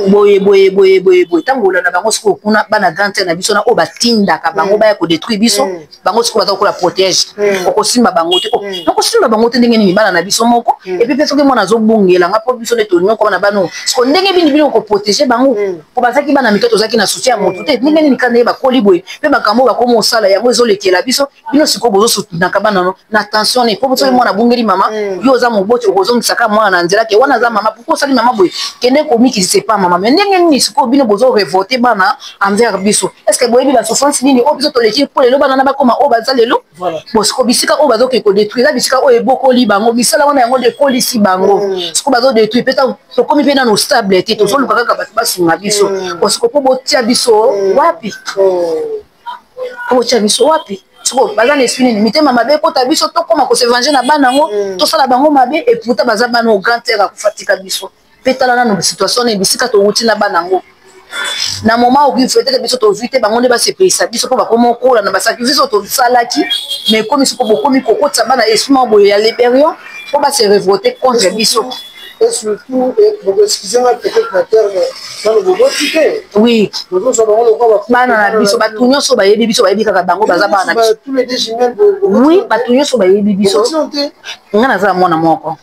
boye boye boye boye boye. Ntango olanda bango sikoyo kuna, bana grande na biso na oyo batindaka bango baya kodétruire biso, bango sikoyo baza kokola protège. Okosimba bango te, okosimba bango te ndenge nini? Bana na biso moko. Et puis mpe soki mwana azobungela nga, mpo biso nde tonyokoma na bana oyo siko, ndenge bini bino koprotéger bango? Po bazalaki bana mike, tozalaki na soutien ya motu te. Ndenge nini kaka ndenge bakoli boye mpe makambo oyo bakoma osala yango ezolekela biso? Bino sikoyo bozosutunaka bana no na attention ne, mpo soki mwana abungeli mama, yo oza moboti, okozongisaka mwana na nzela ke wana aza mama. Pourquoi osali mama boye? Kende komikisa epa mama. Mais ndenge nini sikoyo bino bozorévolter bana envers biso? Est ce que boyebi basouffrance nini oyo biso toleki mpo lelo bana na bakoma oyo baza lelo? Bon, sikoyo bisika oyo bazokende kodétruire eza bisika oyo ebokoli bango. Misala wana yango nde ekolisi bango. Sikoyo bazodétruire mpe tokomi mpe nano stable te. Tozoluka kaka bato basunga biso. Bon, sikoyo mpo botia biso wapi? Mpo botia biso wapi? Sikoyo baza na esprit nini? Mitema mabe ekota biso, tokóma kose venger na bana yango, tosala bango mabe. Et pourtant baza bana oyo grand terre akufa tika biso. Mpe tala nano situation nini bisika towuti na bana yango. Na moment oki peut-être biso tozwi te, bango nde basepelisa biso, mpo bakoma okola na basacrifice oyo tosalaki. Mais ekomi siko bokomi kokotisa bana esprit moko boye ya rébellion mpo base révolter contre biso. Et surtout, excusez-moi, peut-être na terme nano boboti te. Oui. Bozozwa bango lokwa. Bana na biso, bato nyonso bayebi biso, bayebi kaka bango baza bana na biso. Tous les deux jumelles? Oui, bato nyonso bayebi biso. Te? Nga naza na mwana moko,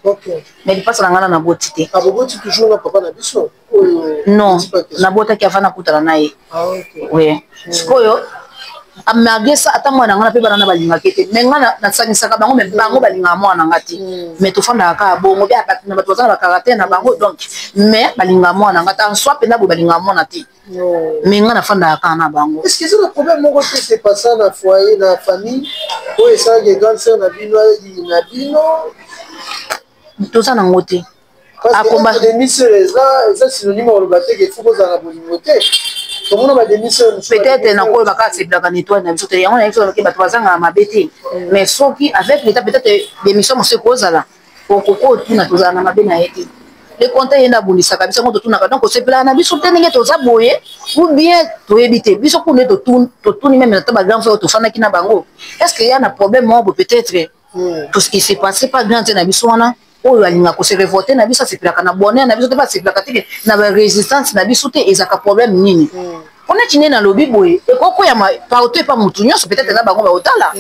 mais lipasa na nga na naboti te. Aboboti toujours na papa na biso? Non, nabotaki avant nakutana na ye. Oui, sikoyo. Malgré ça, ata mwana nga na mpe bana na balingaki te, mais nga nasangisaka bango, mais bango balingaka mwana nga te. Mais tofandaka kaka bongo, mpe bato na bato baza na bacaractère na bango. Donc, mais balingaka mwana nga te en soi mpenza boye, balingaka mwana te, mais nga nafandaka kaka na bango. Est ce que eza na problème moko te se passa na foyer, na famille, oyo esalaki grande sœur na bino na bino? Toza nango te. Demi sœur eza synonyme oloba te ke faut kozala na bolingo te. Tomona bademi sœur. Peut-être nakoloba kaka sepelaka na étoile na biso te. Yango nayebi soki bato bazangaka mabe te, mais soki avec l'état, peut-être démission mosusu ekozala, okoki otuna. Tozala na mabe na ye te. Le compte ye nde abundisaka biso yango totunaka. Donc osepelaka na biso te ndenge toza boye, ou bien toyebi te. Biso kuna totuni même ata bagrand frère tofandaki na bango: est ce que ya na problème moko boye? Peut-être il s'est passé pas grand na biso wana oyo alingaka kose révolter na biso, asepelaka na bonheur na biso te, basepelaka te na barésistance na biso te. Ezalaka problème nini? Mpo neti nde nalobi boye, ekokoyama partout epa motu nyonso. Peut-être na bango baotala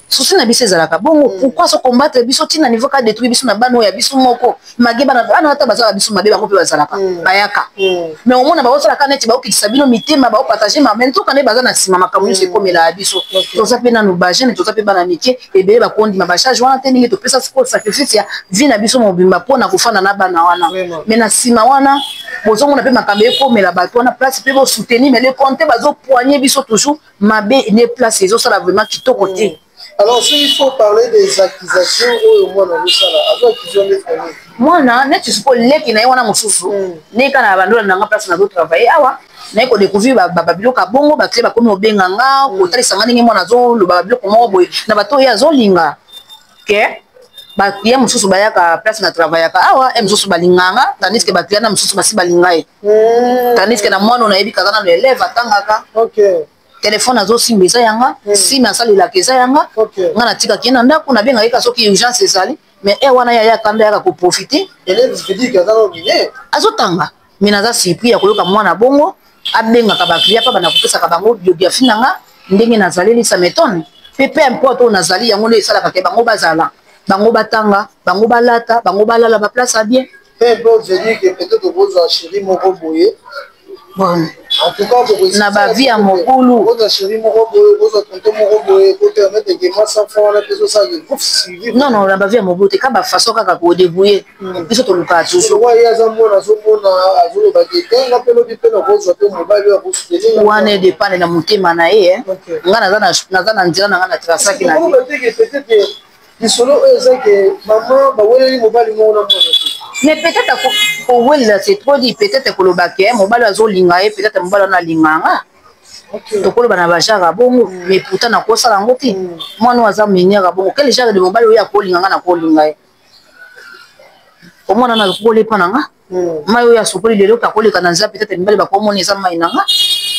souci na biso ezalaka bongo. Pourquoi so combattre biso ntina niveau ka détruire biso na bana oyo ya biso moko? Mage bana bana ata bazalaka biso mabe, bango mpe bazalaka bayaka, mais omona baosalaka neti baokitisa bino mitema, baopartage ma, mais nzoka nde baza na nsima. Makambo nyonso ekomela ya biso. Toza mpe nanu bajeune, toza mpe bana mike ebele, bakondima bacharge wana te. Ndenge topesa sikoyo sacrifice ya vie na biso mobimba mpona kofanda na bana wana, mais na nsima wana bozomona mpe makambo ekomela bato wana. Place mpe bosoutenir, mais le compte bazopoigne biso toujours mabe ne place ezosala vraiment kitoko te. Alors, s'il faut parler des accusations oyo mwana azosala, azo accuse nde famille? Mwana neti sikoyo leki na ye wana mosusu nde kaka na bandola nanga place nazotravaille awa, naye kodécouvrir babiloko ya bongo. Baclé bakomi kobenga nga, kotalisa nga ndenge mwana azoloba babiloko moko boye na bato oyo azolinga ke baclient mosusu bayaka place na travaillaka awa. E mosusu balinganga, tandis ke baclient na mosusu basi balinga ye, tandis ke na mwana oyo nayebi kaza nano élève, atangaka. Telefone azosimba eza yanga, sime asalelaka eza yanga. Nga natikaki ye na ndako, nabengaki ka soki urgence ezali. Mais e wana yaya kanda yaka koprofite. Azotanga, mais naza surpris ya koyoka mwana bongo abengaka baclient mpa banda kopesaka bango biographie na nga ndenge nazaleli. Ça m'étonne mpe. Peu importe oyo nazali, yango nde esalaka ke bango bazala, bango batanga, bango balata, bango balala baplace ya bien. Peu importe veut dire que peut-être okozwa chéri moko boye. Bon. En tout cas, na bavie ya mobulu. Okozwa chéri moko boye, okozwa tonton moko boye, kopermettre ke mwa 100 francs wana mpe ezosala groupe suivi. Non, non, na bavie ya mobulu te, ka bafaçon kaka kodébrouiller. Biso tolukaka toujours. Lokwa ye aza mwana, azomona, azolobaki te nga mpe lobi mpe nakozwa mpe mobali oyo akosoutenir. Wana edépendre na motema na ye. Nga naza na nzela na nga na trasaki na vie te. Peut-être lisolo oyo eza ke mama baweleli mobali moko na mwana te. Mais peut-être kowelela, c'est trop dit. Peut-être koloba ke mobali azolinga ye, peut-être mobali wana alinganga, tokoloba na bagenre ya bongo. Mais pourtant nakosala yango te. Mwana oyo aza mineur ya bongo, quel genre de mobali oyo akolinga nga, nakolinga ye? Omwana na akolepa na nga mai oyo asokoli lelo, akoleka na nzela, peut-être mibali bakomona eza mai na nga.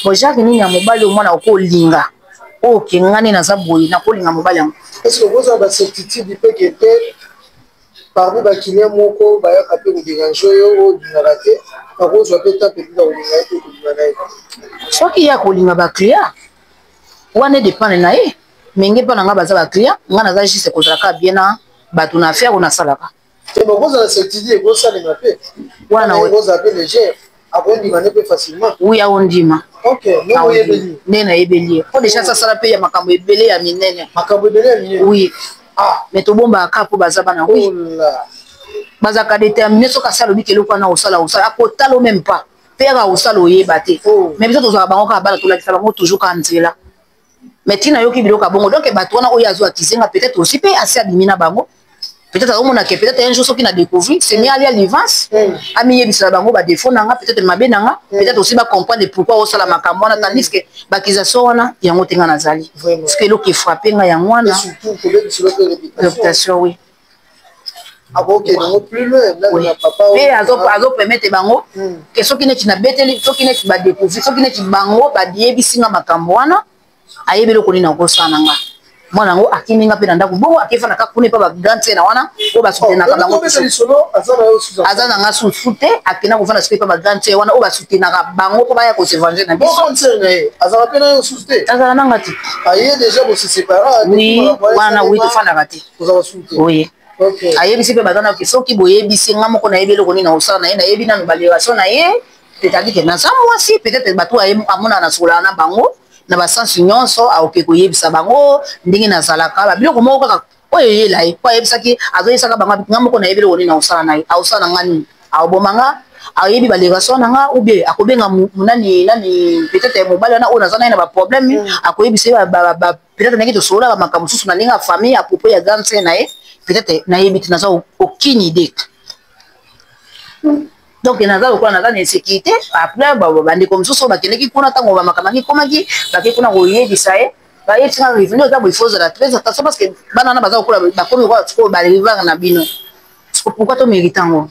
Bon, genre nini ya mobali oyo mwana okolinga? Oyo ke nga nde naza boye, nakolinga mobali yango? Est ce que okozala bacertitude mpe ke te parmi baclient moko bayaka mpe kodéranger oyo oyo olingaka te, bakozwa mpe ta peut-être kolinga ye mpe kolinga na ye? Soki ye akolinga baclient wana, edépendre na ye. Mais nge mpa na nga baza baclient, nga naza juste kozalaka bien na bato na affaire oyo nasalaka. Te, bakozala certitude, ekosalema mpe. Wana ekozala mpe légère, akondima ne mpe facilement. Oui, aondima. Ok, ndenge oyebeli. Nde nayebeli ye po déjà asasala mpe ya makambo ebele ya minene. Makambo ebele ya minene? Oui. Ah, mais tobombaka kaka mpo baza bana. Oui, bazalaka déterminé. Soki asi alobi keloko wana osala, osala, akotala o même pas pere akosala, oyeba te. Mais biso tozwaka bango kaka bana, tolakisa bango toujours kaka nzela. Mais ntina yoki biloko ya bongo, donc bato wana oyo azwa kizenga, peut-être aussi mpe asi abimi na bango. Peut-être azomona ke peut-être un jour soki na découvrir, c'est mieux alia livance, amiyebisela bango badéfaut na nga, peut-être mabe na nga, peut-être aussi bacomprendre pourquoi osala makambo wana. Tandis que baccusation wana yango te nga nazali, parce que eloko efrappe nga yango wana, réputation, oui. Akokende yango plus loin na papa. Mpe azopermettre bango ke soki neti nabeteli, soki neti badécouvrir, soki neti bango bayebisi nga makambo wana, ayebi eloko nini akosala na nga. Mwana yango akimi nga mpe na ndako bongo, akefanda kaka kuna epa bagrande sœur na wana oyo basoutenaka bango. Aza na nga susu te, akenda kofanda soki epa bagrande sœur wana oyo basoutenaka bango mpo baya kose venger na biso. Azala nanga te. Oui, wana oui, tofandaka te. Oui, ayebisi mpe baza nake soki boyebisi nga moko, nayebi eloko nini nakosala na ye. Nayebi nanu barelation na ye, c'est-à-dire ke naza mwasi, peut-être bato amonaka na solaka na bango. Na basansi nyonso aoke koyebisa bango ndenge nazalaka, babiloko moko kaka oyo eyela ye, po ayebisaki, azoyebisaka bango: nga moko nayebi eloko nini akosala na ye, akosala na nga nini, akoboma nga, ayebi barelation na nga, ou bien akobenga nani nani, peut-être mobali wana oyo naza na ye na baproblème, akoyebisa ye peut-être ndenge tosolola bamakambo mosusu na ndenge ya famille à propos ya grande sœur na ye. Peut-être, nayebi te, naza aucune idée. Donc naza lokola naza na insécurité. Après, bandeko mosusu oyo bakendeki kuna, ntango bamakambo angi ekomaki, bake kuna koyebisa ye, bayebisanga revenu oza boye, faut ozala très attention, parce que bana wana baza lokola bakomi lokola sikoyo barivare na bino. Siko pourquoi tomérite yango?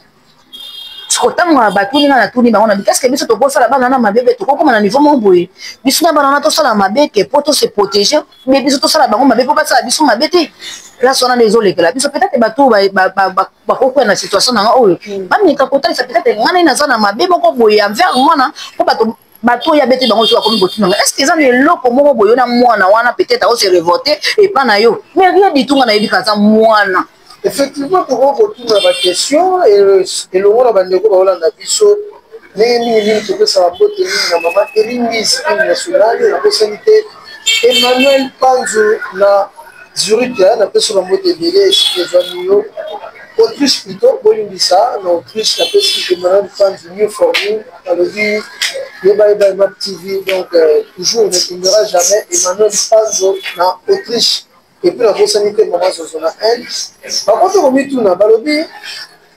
Siko ntango batuni nga, natuni bango na bi: est-ce biso tokosala bana wana mabe? Be tokokoma na niveau moko boye, biso na bana wana tosala mabe ke po tose protéger, mais biso tosala bango mabe mpo basala biso mabe te. Place wana nde ezolekela biso. Peut-être bato bakokwea na situation nanga oyo, bameka kotalisa. Peut-être nga nai naza na mabe moko boye envers mwana, mpo bato oyo abeti bango so bakomi kotunanga: est ce que eza na eloko moko boye na mwana wana? Peut-être aose révolte epa na yo, mais rien du tout. Nga nayebi ka aza mwana. Effectivement, tokoki kotuna baquestion elongo na bandeko baolanda biso ndenge mingi mingi. Topesaka mbote mingi na mama Elingis national, nakosani te, Emmanuel Panzu na Zurich. Napesi bambote ebele esika ezwami yo, Autriche plutôt, bolimbisa, na Autriche. Napesi Emmanuel Panzu New Formule, alobi yeba yeba Emap TV. Donc toujours ne tombera jamais Emmanuel Panzu na Autriche. Et puis nabosani te mama Zozo na Inde. Bakoki komituna, balobi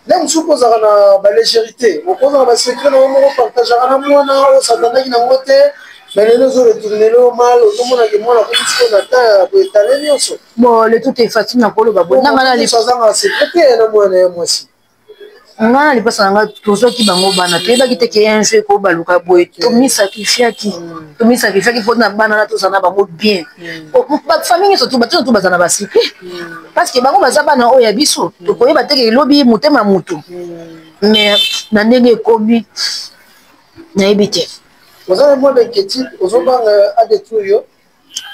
nde mosusu mpo ozalaka na balégérité, okozala na basecret na yo moko, partageaka na mwana oyo satandaki nango te, mais lelo ozoretourner yo mal, ozomonake mwana akomi sikoyo na temps ya koetale nyonso. Bon, le tout est facile na koloba boye nanga na Azanga secret te na mwana ya mwasi. Nga na lipasa na nga, tozwaki bango bana, toyebaki te ke un jour ekobaluka boye. Tomisacrifiaki mpo na bana na tozala na bango bien. Bafamille nyonso, bato nyonso baza na basecret, parce que bango baza bana oyo ya biso. Tokoyeba te ke elobi motema ya motu, mais na ndenge ekomi, nayebi te. Oza na mwa bainquiétude, ozobanga adétruire yo?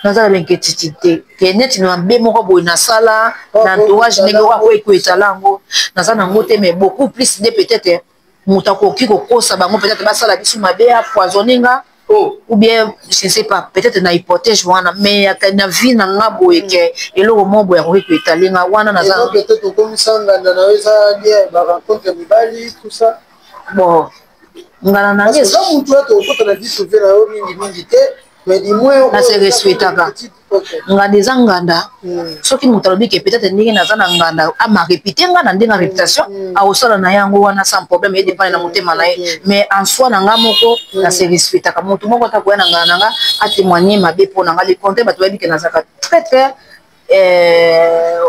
Naza na bainquiétude te ke neti na mabe moko boye nasala na entourage, ndenge oyo akoyekoetala yango, naza nango te. Mais beaucoup plus nde peut-être moto akoki kokosa bango, peut-être basala biso mabe, apoisonne nga, ou bien je ne sais pas, peut-être na hypothèse wana. Mais na vie na nga boye, ke eloko moko boye akoki koetale nga wana, naza Peut-être okomisa nganda na yo eza lien barencontre mibali, tout ça. Bon, ngana na nga eza motu oyo tokokota na vie privée na yo mingimingi te, mais du moins Nase respectaka. Nganda eza nganda. Soki moto alobi ke peut-être ndenge naza na nganda amarépéter nga na ndenge ya réputation, akosala na yango wana sans problème, edépendre na motema na ye. Mais en soi na nga moko, nase respectaka. Motu moko ata koya na nganda na nga atémoigne mabe mpo na nga, le contraire, bato bayebi ke nazalaka très très,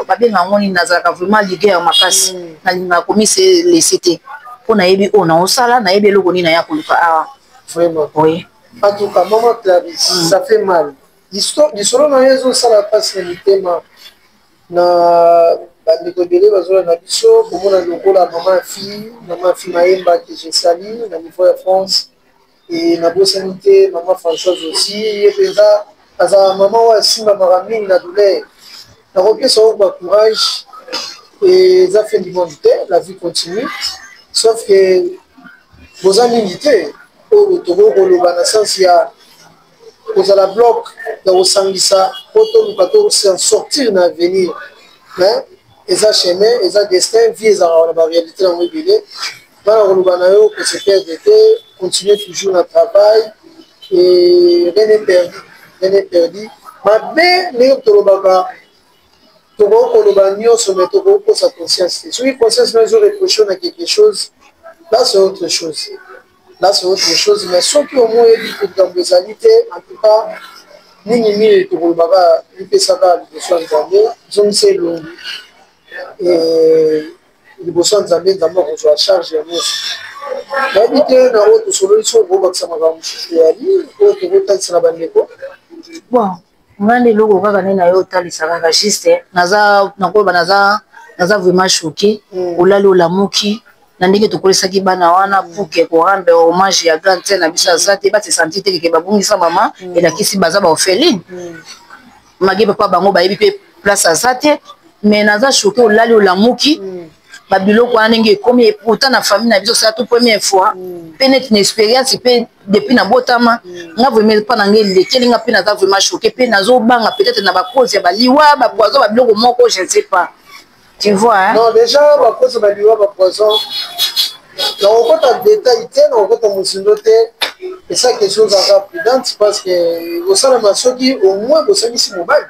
babenga yango nini, nazalaka vraiment ligueur makasi. Nalingaka komise laisser te, mpo nayebi oyo naosala, nayebi eloko nini naya koluka awa. Vraiment. Oui. En tout cas, maman Clarisse, ça fait mal. Lisolo na ye ezosala mpasi na mitema na bandeko ebele bazolanda biso, komona lokola mama Fi, mama Fi Mayemba, que je salue na niveau ya France. E nabosani te mama Françoise aussi, ye mpenza azala mama oyo asimbamaka mingi na douleur. Nakopesa oyo bacourage, eza fin du monde te, la vie continue, sauf que boza mingi te oyo tokoki koloba na sens ya kozala bloc ya kosangisa po toluka to sortir na avenir. Mais eza chemin, eza destin, vie ezalaka na baréalité nango ebele. Bana, koloba na yo, kose perdre te, continuer toujours na travail et rien n'est perdu, rien n'est perdu. Mabe ndenge tolobaka, tokoki koloba nyonso, mais tokoki kosa conscience te. Soki conscience na ezoreproche na quelque chose, là c'est autre chose, là c'est autre chose. Mais soki omoi oyebi likambo ezali te, en tout cas mingimingi tokolobaka, mipesaka liboso ya Nzambe, zongisa elongi liboso ya Nzambe, Nzambe akozwa charge ya nyonso. Nayebi te na oyo tosololi, so okobakisa makambo mosusu yali oyo tokotalisa na bandeko. Bon, nga nde eloko kaka nde na yo otalisa kaka, juste naza nakoloba, naza vraiment choqué. Olali olamuki na ndenge tokolisaki bana wana pour ke korendre hommage ya grande sœur na biso aza te, base sentir te keke babungisa mama, elakisi baza baorpheline mage papa bango bayebi mpe place aza te. Mais naza choqué, olali olamuki. Babiloko wana ndenge ekomi, pourtant na famille na biso, c'est la toute première fois mpe neti na expérience mpe depuis nabotama. Nga vraiment, mpa na nga elekeli nga mpe naza vraiment choqué mpe nazobanga peut-être na bacause ya baliwa, bapoison, babiloko moko, je ne sais pas, tu vois, hein? Non, déjà bacause, baliwa, bapoison, nakokota détail te, nakokota mosindo te. Esa question, ozalaka prudente parce que osalama soki au moins bosangisi mobali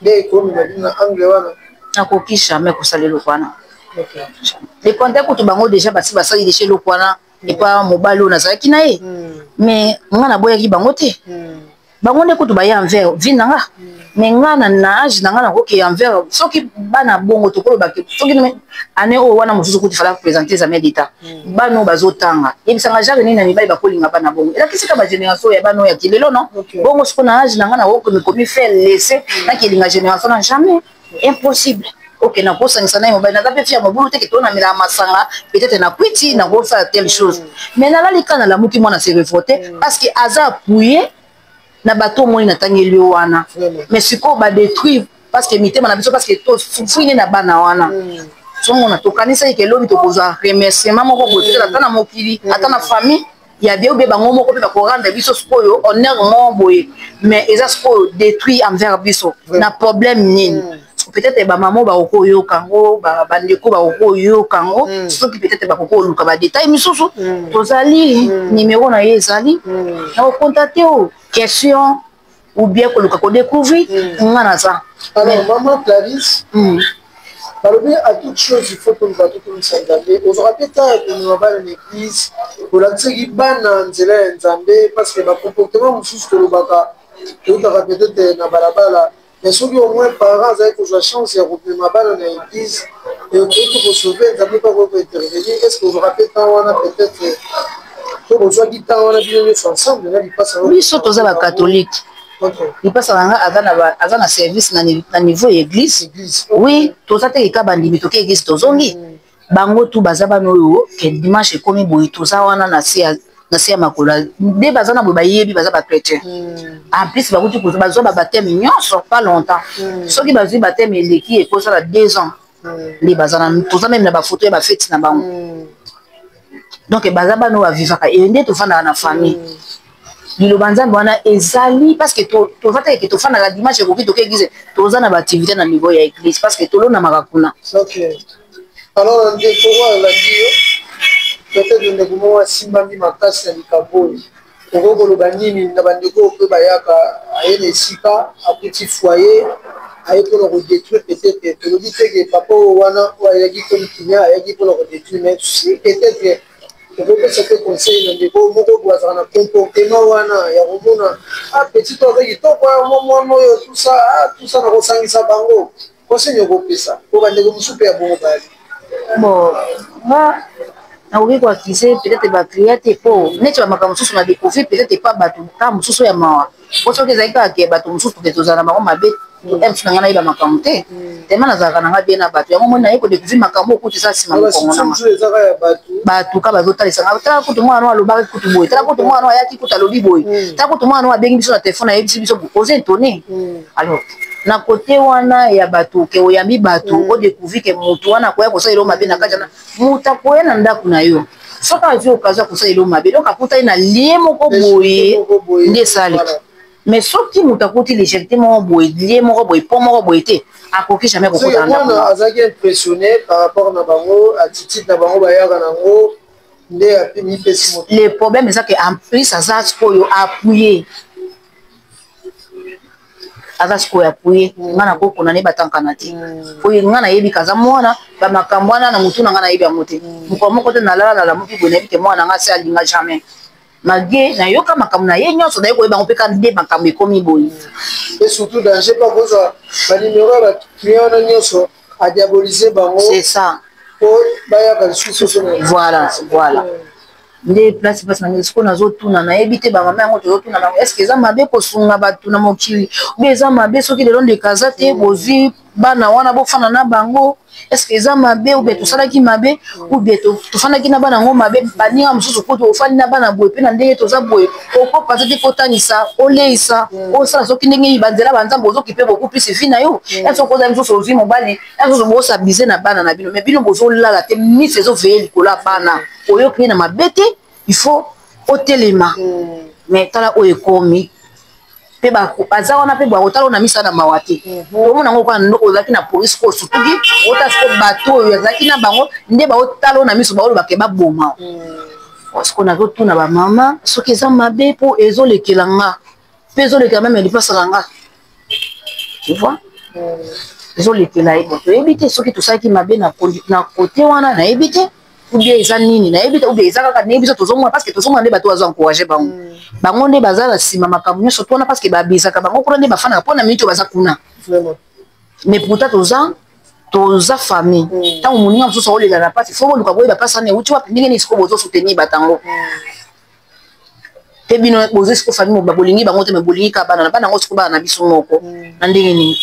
nde ekomema bino na angle wana. Nakoki jamais kosala eloko wana. Le contraire kutu, bango déjà basi basali déjà eloko wana epa mobali oyo nazalaki na ye, mais nga naboyaki bango te. Bango nde kutu baye envers vie na nga, mais nga na age na nga nakoki envers soki bana bongo tokolobaki soki année oyo wana mosusu kutu fala présenter examen d'état. Bana oyo bazotanga, yebisanga genre nini na mibali bakolinga bana bongo? Elakisi ka bagénération ya bana oyo ya kilelo, non? Bongo siko na age na nga nakoki komi faire laisser nakelinga génération na? Jamais, impossible. Ok, nakosangisa na ye mobali, naza mpe fille ya mobulu te ke tonamelaka masanga, peut-être nakwiti, nakosala telle chose, mais nalali ka nalamuki, mwana se révolté parce que aza appuyé na bato omoni natangeli yo wana. Mais sikoyo badétruire parce que mitema na biso, parce que tofwini na bana wana. Somona tokanisaki ke lobi tokozwa remerciement moko boye, peut-être ata na mokili, ata na famille ya bien, obie bango moko mpe bakorendre biso sikoyo honneur moko boye, mais eza sikoyo détruit envers biso na problème nini? Peut-être bamama bakoki oyoka yango, bandeko bakoki oyoka yango, soki peut-être bakoki oluka badétail misusu, tozali, numéro na ye ezali na kocontacter o question ou bien koluka kodécouvrir nga naza. Alors, maman Clarisse, balobi à toute chose il faut toluka totomisa Nzambe. Ozwaka mpe ta ya komema bana na église, olakisaki bana nzela ya Nzambe, parce que bacomportement mosusu tolobaka eutaka peut-être na balabala, mais soki au moins parent azali kozwa chance ya komema bana na église, ekoki kosauver, Nzambe mpe akoki kointervenir. Est ce que ozwaka mpe temps wana, peut-être to bozwaki temps wana bino nyonso ensemble na lipasa? Biso toza bacatholique. Lipasa na nga aza na service na niveau ya église. Oui, toza te keka bandimi, toke église, tozongi. Bango tu baza bana oyo ke dimanche ekomi boye, toza wana na se ya makolo nde baza na boye, bayebi baza bachrétien. En plus bakuti bazwa babaptême nyonso pas longtemps. Soki bazwi baptême eleki ekosala 2 ans nde baza na, toza même na bafoto ya bafeti na bango. Donc baza bana oyo bavivaka e nde tofandaka na famille. Liloba Nzambe wana ezali parce que toza te ke tofandaka, dimanche ekoki toke église, toza na baactivité na niveau ya église parce que tolonamaka kuna. Ok, alors ndeko oyo alandi yo, peut-être ndeko moko asimbami makasi na likambo oyo, okoki koloba nini na bandeko oyo mpe bayaka, aye na esika, akuti foyer, aye mpona kodétruire? Peut-être tolobi te ke papa oyo wana oyo ayaki comme client ayaki mpona kodétruire, mais si peut-être okopesa mpe conseil na ndeko moko boye azalaka na comportement wana ya komona ah, petit to aza kitoko, mwana oyo, tout ça, tout ça, na kosangisa bango, conseil okopesa po bandeko mosusu mpe ya bongo bayali? Bon, nga nakoki koaccuser peut-être baclient te, po neti bamakambo mosusu na découvrir peut-être epa bato kaka mosusu ya mawa, po soki ezali kaka ke bato mosusu toke tozala na bango mabe, mosusu na ngai nayeba makambo te. Tema nazalaka na ngai bien na bato yango, moni naye kodécouvrir makambo okuti eza nsima mokongo nanga. Bato ka bazotalisa ngai: tala kutu mwana alobaki kutu boye, tala kutu mwana ayaki kutu alobi boye, tala kutu mwana abengi biso na telefone, ayebisi biso. Oza étonné. Alors na kote wana ya bato ke oyambi bato, odécouvrir ke motu wana akoya kosala eloko mabe na kati wana, moto akoya na ndako na yo, soki azwi occasion ya kosala eloko mabe, donc akutani na lie moko boye nde esaleki. Mais soki moto akuti légèreté moko boye, lie moko boye, po moko boye te, akoki jamais kokota na ndako. Azalaki impressionné par rapport na bango, attitude na bango bayaka nango nde mipesi moto. Le problème eza ke en plus aza sikoyo appuyé, aza sikoyo appuyé. Nga nakokona ne batankana te, oyo nga nayebi kaza mwana bamakambo wana na motu na nga, nayebi yango te. Mokolo moko te nalala, nalamuki boye, nayebi ke mwana na nga se alinga jamais malgré nayoka makambo na ye nyonso, naye koyeba yango mpe ka nde makambo ekomi boye. Et surtout danger mpo kozwa banimero ya baclient wana nyonso, adiaboliser bango. C'est ça. Po bayaka lisusu. Voilà, nde place na sikoyo nazotuna, nayebi te. Bamama yango tozotuna bango: est ce que eza mabe kosunga bato na mokili obe eza mabe? Soki lelo ndeko aza te, bozwi bana wana, bofanda na bango, est ce que eza mabe ou bien tosalaki mabe ou bien tofandaki na bana yango mabe? Baninga mosusu kutu ofandi na bana boye mpe na ndenge toza boye, Okopanza te, kotanisa, oleisa, osala soki ndenge nini, banzela banzambe ozokipe beaucoup plus vie na yo. Ya soki oza mosusu, ozwi mobali, ya mosusu bosabize na bana na bino, mais bino bozolala te, miso ezoveye likolo ya bana. Oyoki ye na mabe te, il faut otelema. Mais tala oyo ekomi mpe baza wana mpe bakotala oyo na misa na mawa te. Omona yango kaka ozalaki na polise ko sutuki ota siko bato oyo azalaki na bango nde baotala oyo na miso, baolobake baboma. Siko nazotuna bamama soki eza mabe, mpo ezolekela nga mpe ezolekela même lipasa na nga, tu vois, ezolekela ye. Bon, toyebi te soki tosalaki mabe na côté wana, nayebi te, ou bien eza nini, nayebi te, ou bien eza kaka ndenge biso tozomona, parce que tozomona nde bato bazo encourage bango. Bango nde baza na nsima makambo nyonso mpona, parce que babisaka bango kuna nde bafandaka mpona miniti oyo baza kuna. Mais pourtant toza famille. Ntango moninga mosusu aolela na mpasi, faut boluka boyeba mpasi wana euti wapi, ndenge nini sikoyo bozosoutenir batango mpe bino bozo sikoyo famille mobimba bolingi bango te, mais bolingi kaka bana na bana yango. Sikoyo bana na biso moko na ndenge nini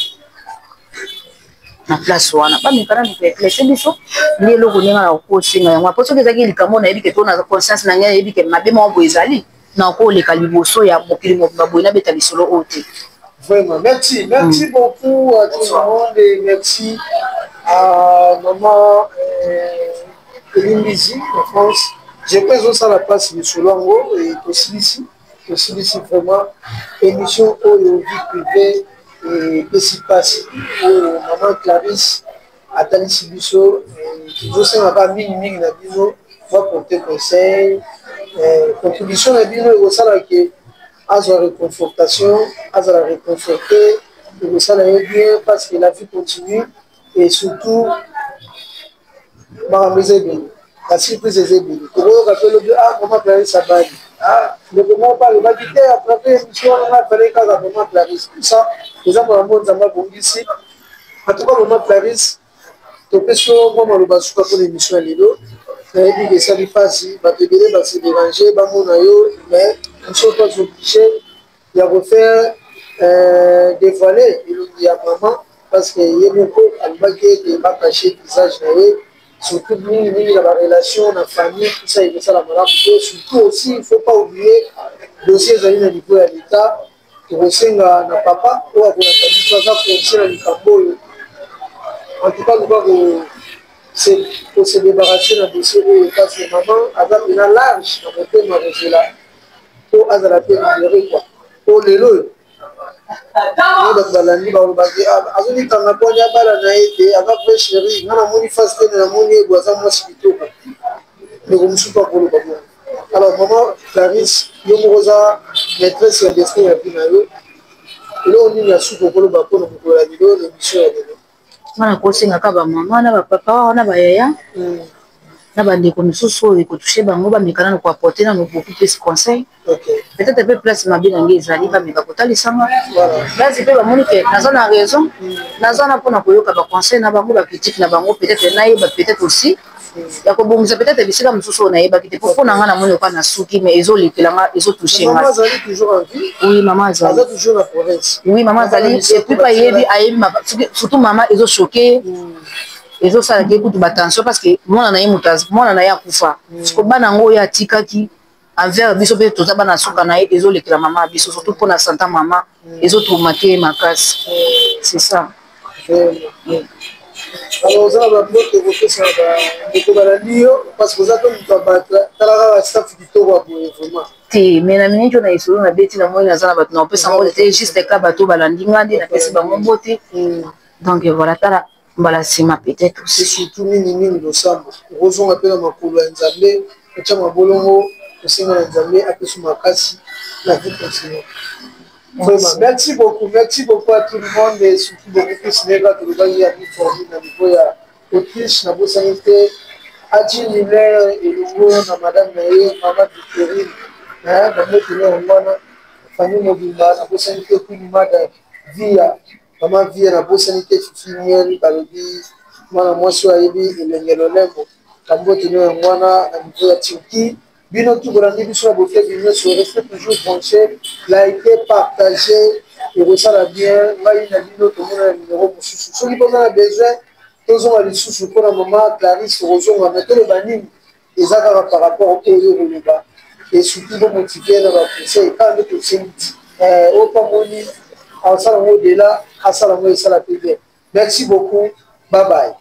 na place wana bameka nanu koéclaircir biso nde eloko ndenge na kosenga yango. Po soki ezalaki likambo nayebi ke to na conscience na ngai nayebi ke mabe moko boye ezali, na koleka liboso ya mokili mobimba boye nabeta lisolo oyo te. Vraiment, merci. Merci beaucoup à tout le monde et merci à maman Elimbizi en France. Je pense que la place de Solongo et tosilisi, tosilisi vraiment émission oyo vie privée et epesi mpasi oyo maman Clarisse atalisi biso. Tozosengaka mingimingi na bino baporte conseil, contribution na bino ekosala ke azwa réconfortation, azala réconforté, ekosala ye bien, parce que la vie continue et surtout makambo eza ebele, basurprise eza ebele. Tokoyoka mpe lobi: "Ah, mama Clarisse abali." Ah, ndeko moko mpe alobaki te à travers émission wana, nga afale kaka mama Clarisse. Tout ça eza makambo Nzambe abongisi. En tout cas, mama Clarisse, topesi yo mwa maloba suka mpona émission ya lelo. Nayebi ke esali mpasi, bato ebele base déranger bamona yo, mais nous sommes pas obligés ya kofaire dévoiler elongi ya mama, parce que ye moko alobaki ete bacache visage na ye, surtout mingimingi na barelation na famille, tout ça ekosala malamu te. Surtout aussi, il faut pas oublier dossier ezali na niveau ya l'État. Tokosenga na papa oyo akolanda biso, aza conseil na likambo oyo, en tout cas luka kose débarrasser na dossier oyo, parce que mama aza mpena large na motema kozela po azala mpe libéré quoi. Po lelo oyo oyo bato balandi balobaki azolikanga mponi abala na ye te, aza vrai chéri. Nga namoni face te, namoni ye bo aza mwasi kitoko. Ndeko mosusu akoloba bongo. Alors mama Clarisse, yo moko oza maîtresse ya destin ya vie na yo. Eloko nini ya suki okoloba mpona mokolo ya lelo, na émission ya lelo? Nga na kosengaka bamama na bapapa wana, bayaya na bandeko misusu oyo ekotouche bango, bameka nano koapporter nano beaucoup plus conseil. Peut-être mpe place mabe na ngai ezali, bameka kotalisanga place mpe bamoni ke naza na raison. Naza na mpona koyoka baconseil na bango, bacritique na bango, peut-être nayeba, peut-être aussi ya kobongisa, peut-être bisika mosusu oyo nayebaki te. Po mpo na nga namoni oka na suki, mais ezolekela nga, ezotouche nga. Oui, mama azali. Oui, mama azali. Et puis ayebi, ayebi surtout mama ezochoquer, ezosalaka ye kutu batension, parce que mwana na ye, moto mwana na ye akufa. Siko bana yango oyo atikaki envers biso mpe toza bana suka na ye, ezolekela mama ya biso, surtout mpona santa mama, ezotraumatiser ye makasi, c'est ça. Alors oza na bambote kopesa bandeko balandi yo, parce que oza mpe moto ya bato. Tala kaka staff kitoko ya boye vraiment. Te, mais na miniti oyo na esolo nabeti na moi, naza na bato na kopesa mbote te, juste ka bato balandi nga nde napesi bango mbote. Donc voilà, tala mbala nsima peut-être aussi. Surtout mingimingi losambo, okozonga mpe na makolo ya Nzambe, otya mabolongo, kosenga na Nzambe apesi makasi. La vie continue. Vraiment, merci beaucoup, merci beaucoup à tout le monde et surtout beaucoup plus ndenge tolobaki ya miformi na niveau ya Autriche. Nabosani te Adi Miller elongo na madame na ye, mama Victorine, bamotene yango wana, famille mobimba. Nabosani te Queen Mada Via, mama Via. Nabosani te Fifi Miel, balobi mwana mwasi oyo ayebi elenge lolemo, bambotene yango wana na niveau ya Turquie. Bino tu bolandi biso na bokebi nyonso, reste toujours branché, like, partage, ekosala bien. Ngai na bino tomona na numero mosusu. Soki mpoza na besoin tozonga lisusu mpona mama Clarisse, tokozonga, mais toloba nini eza kaka par rapport oyo koloba. Et surtout bomotive na baconseil kaka nde tosengi ti oyo pamoni asala yango, au-delà asala yango, esala pe bien. Merci beaucoup, bye bye.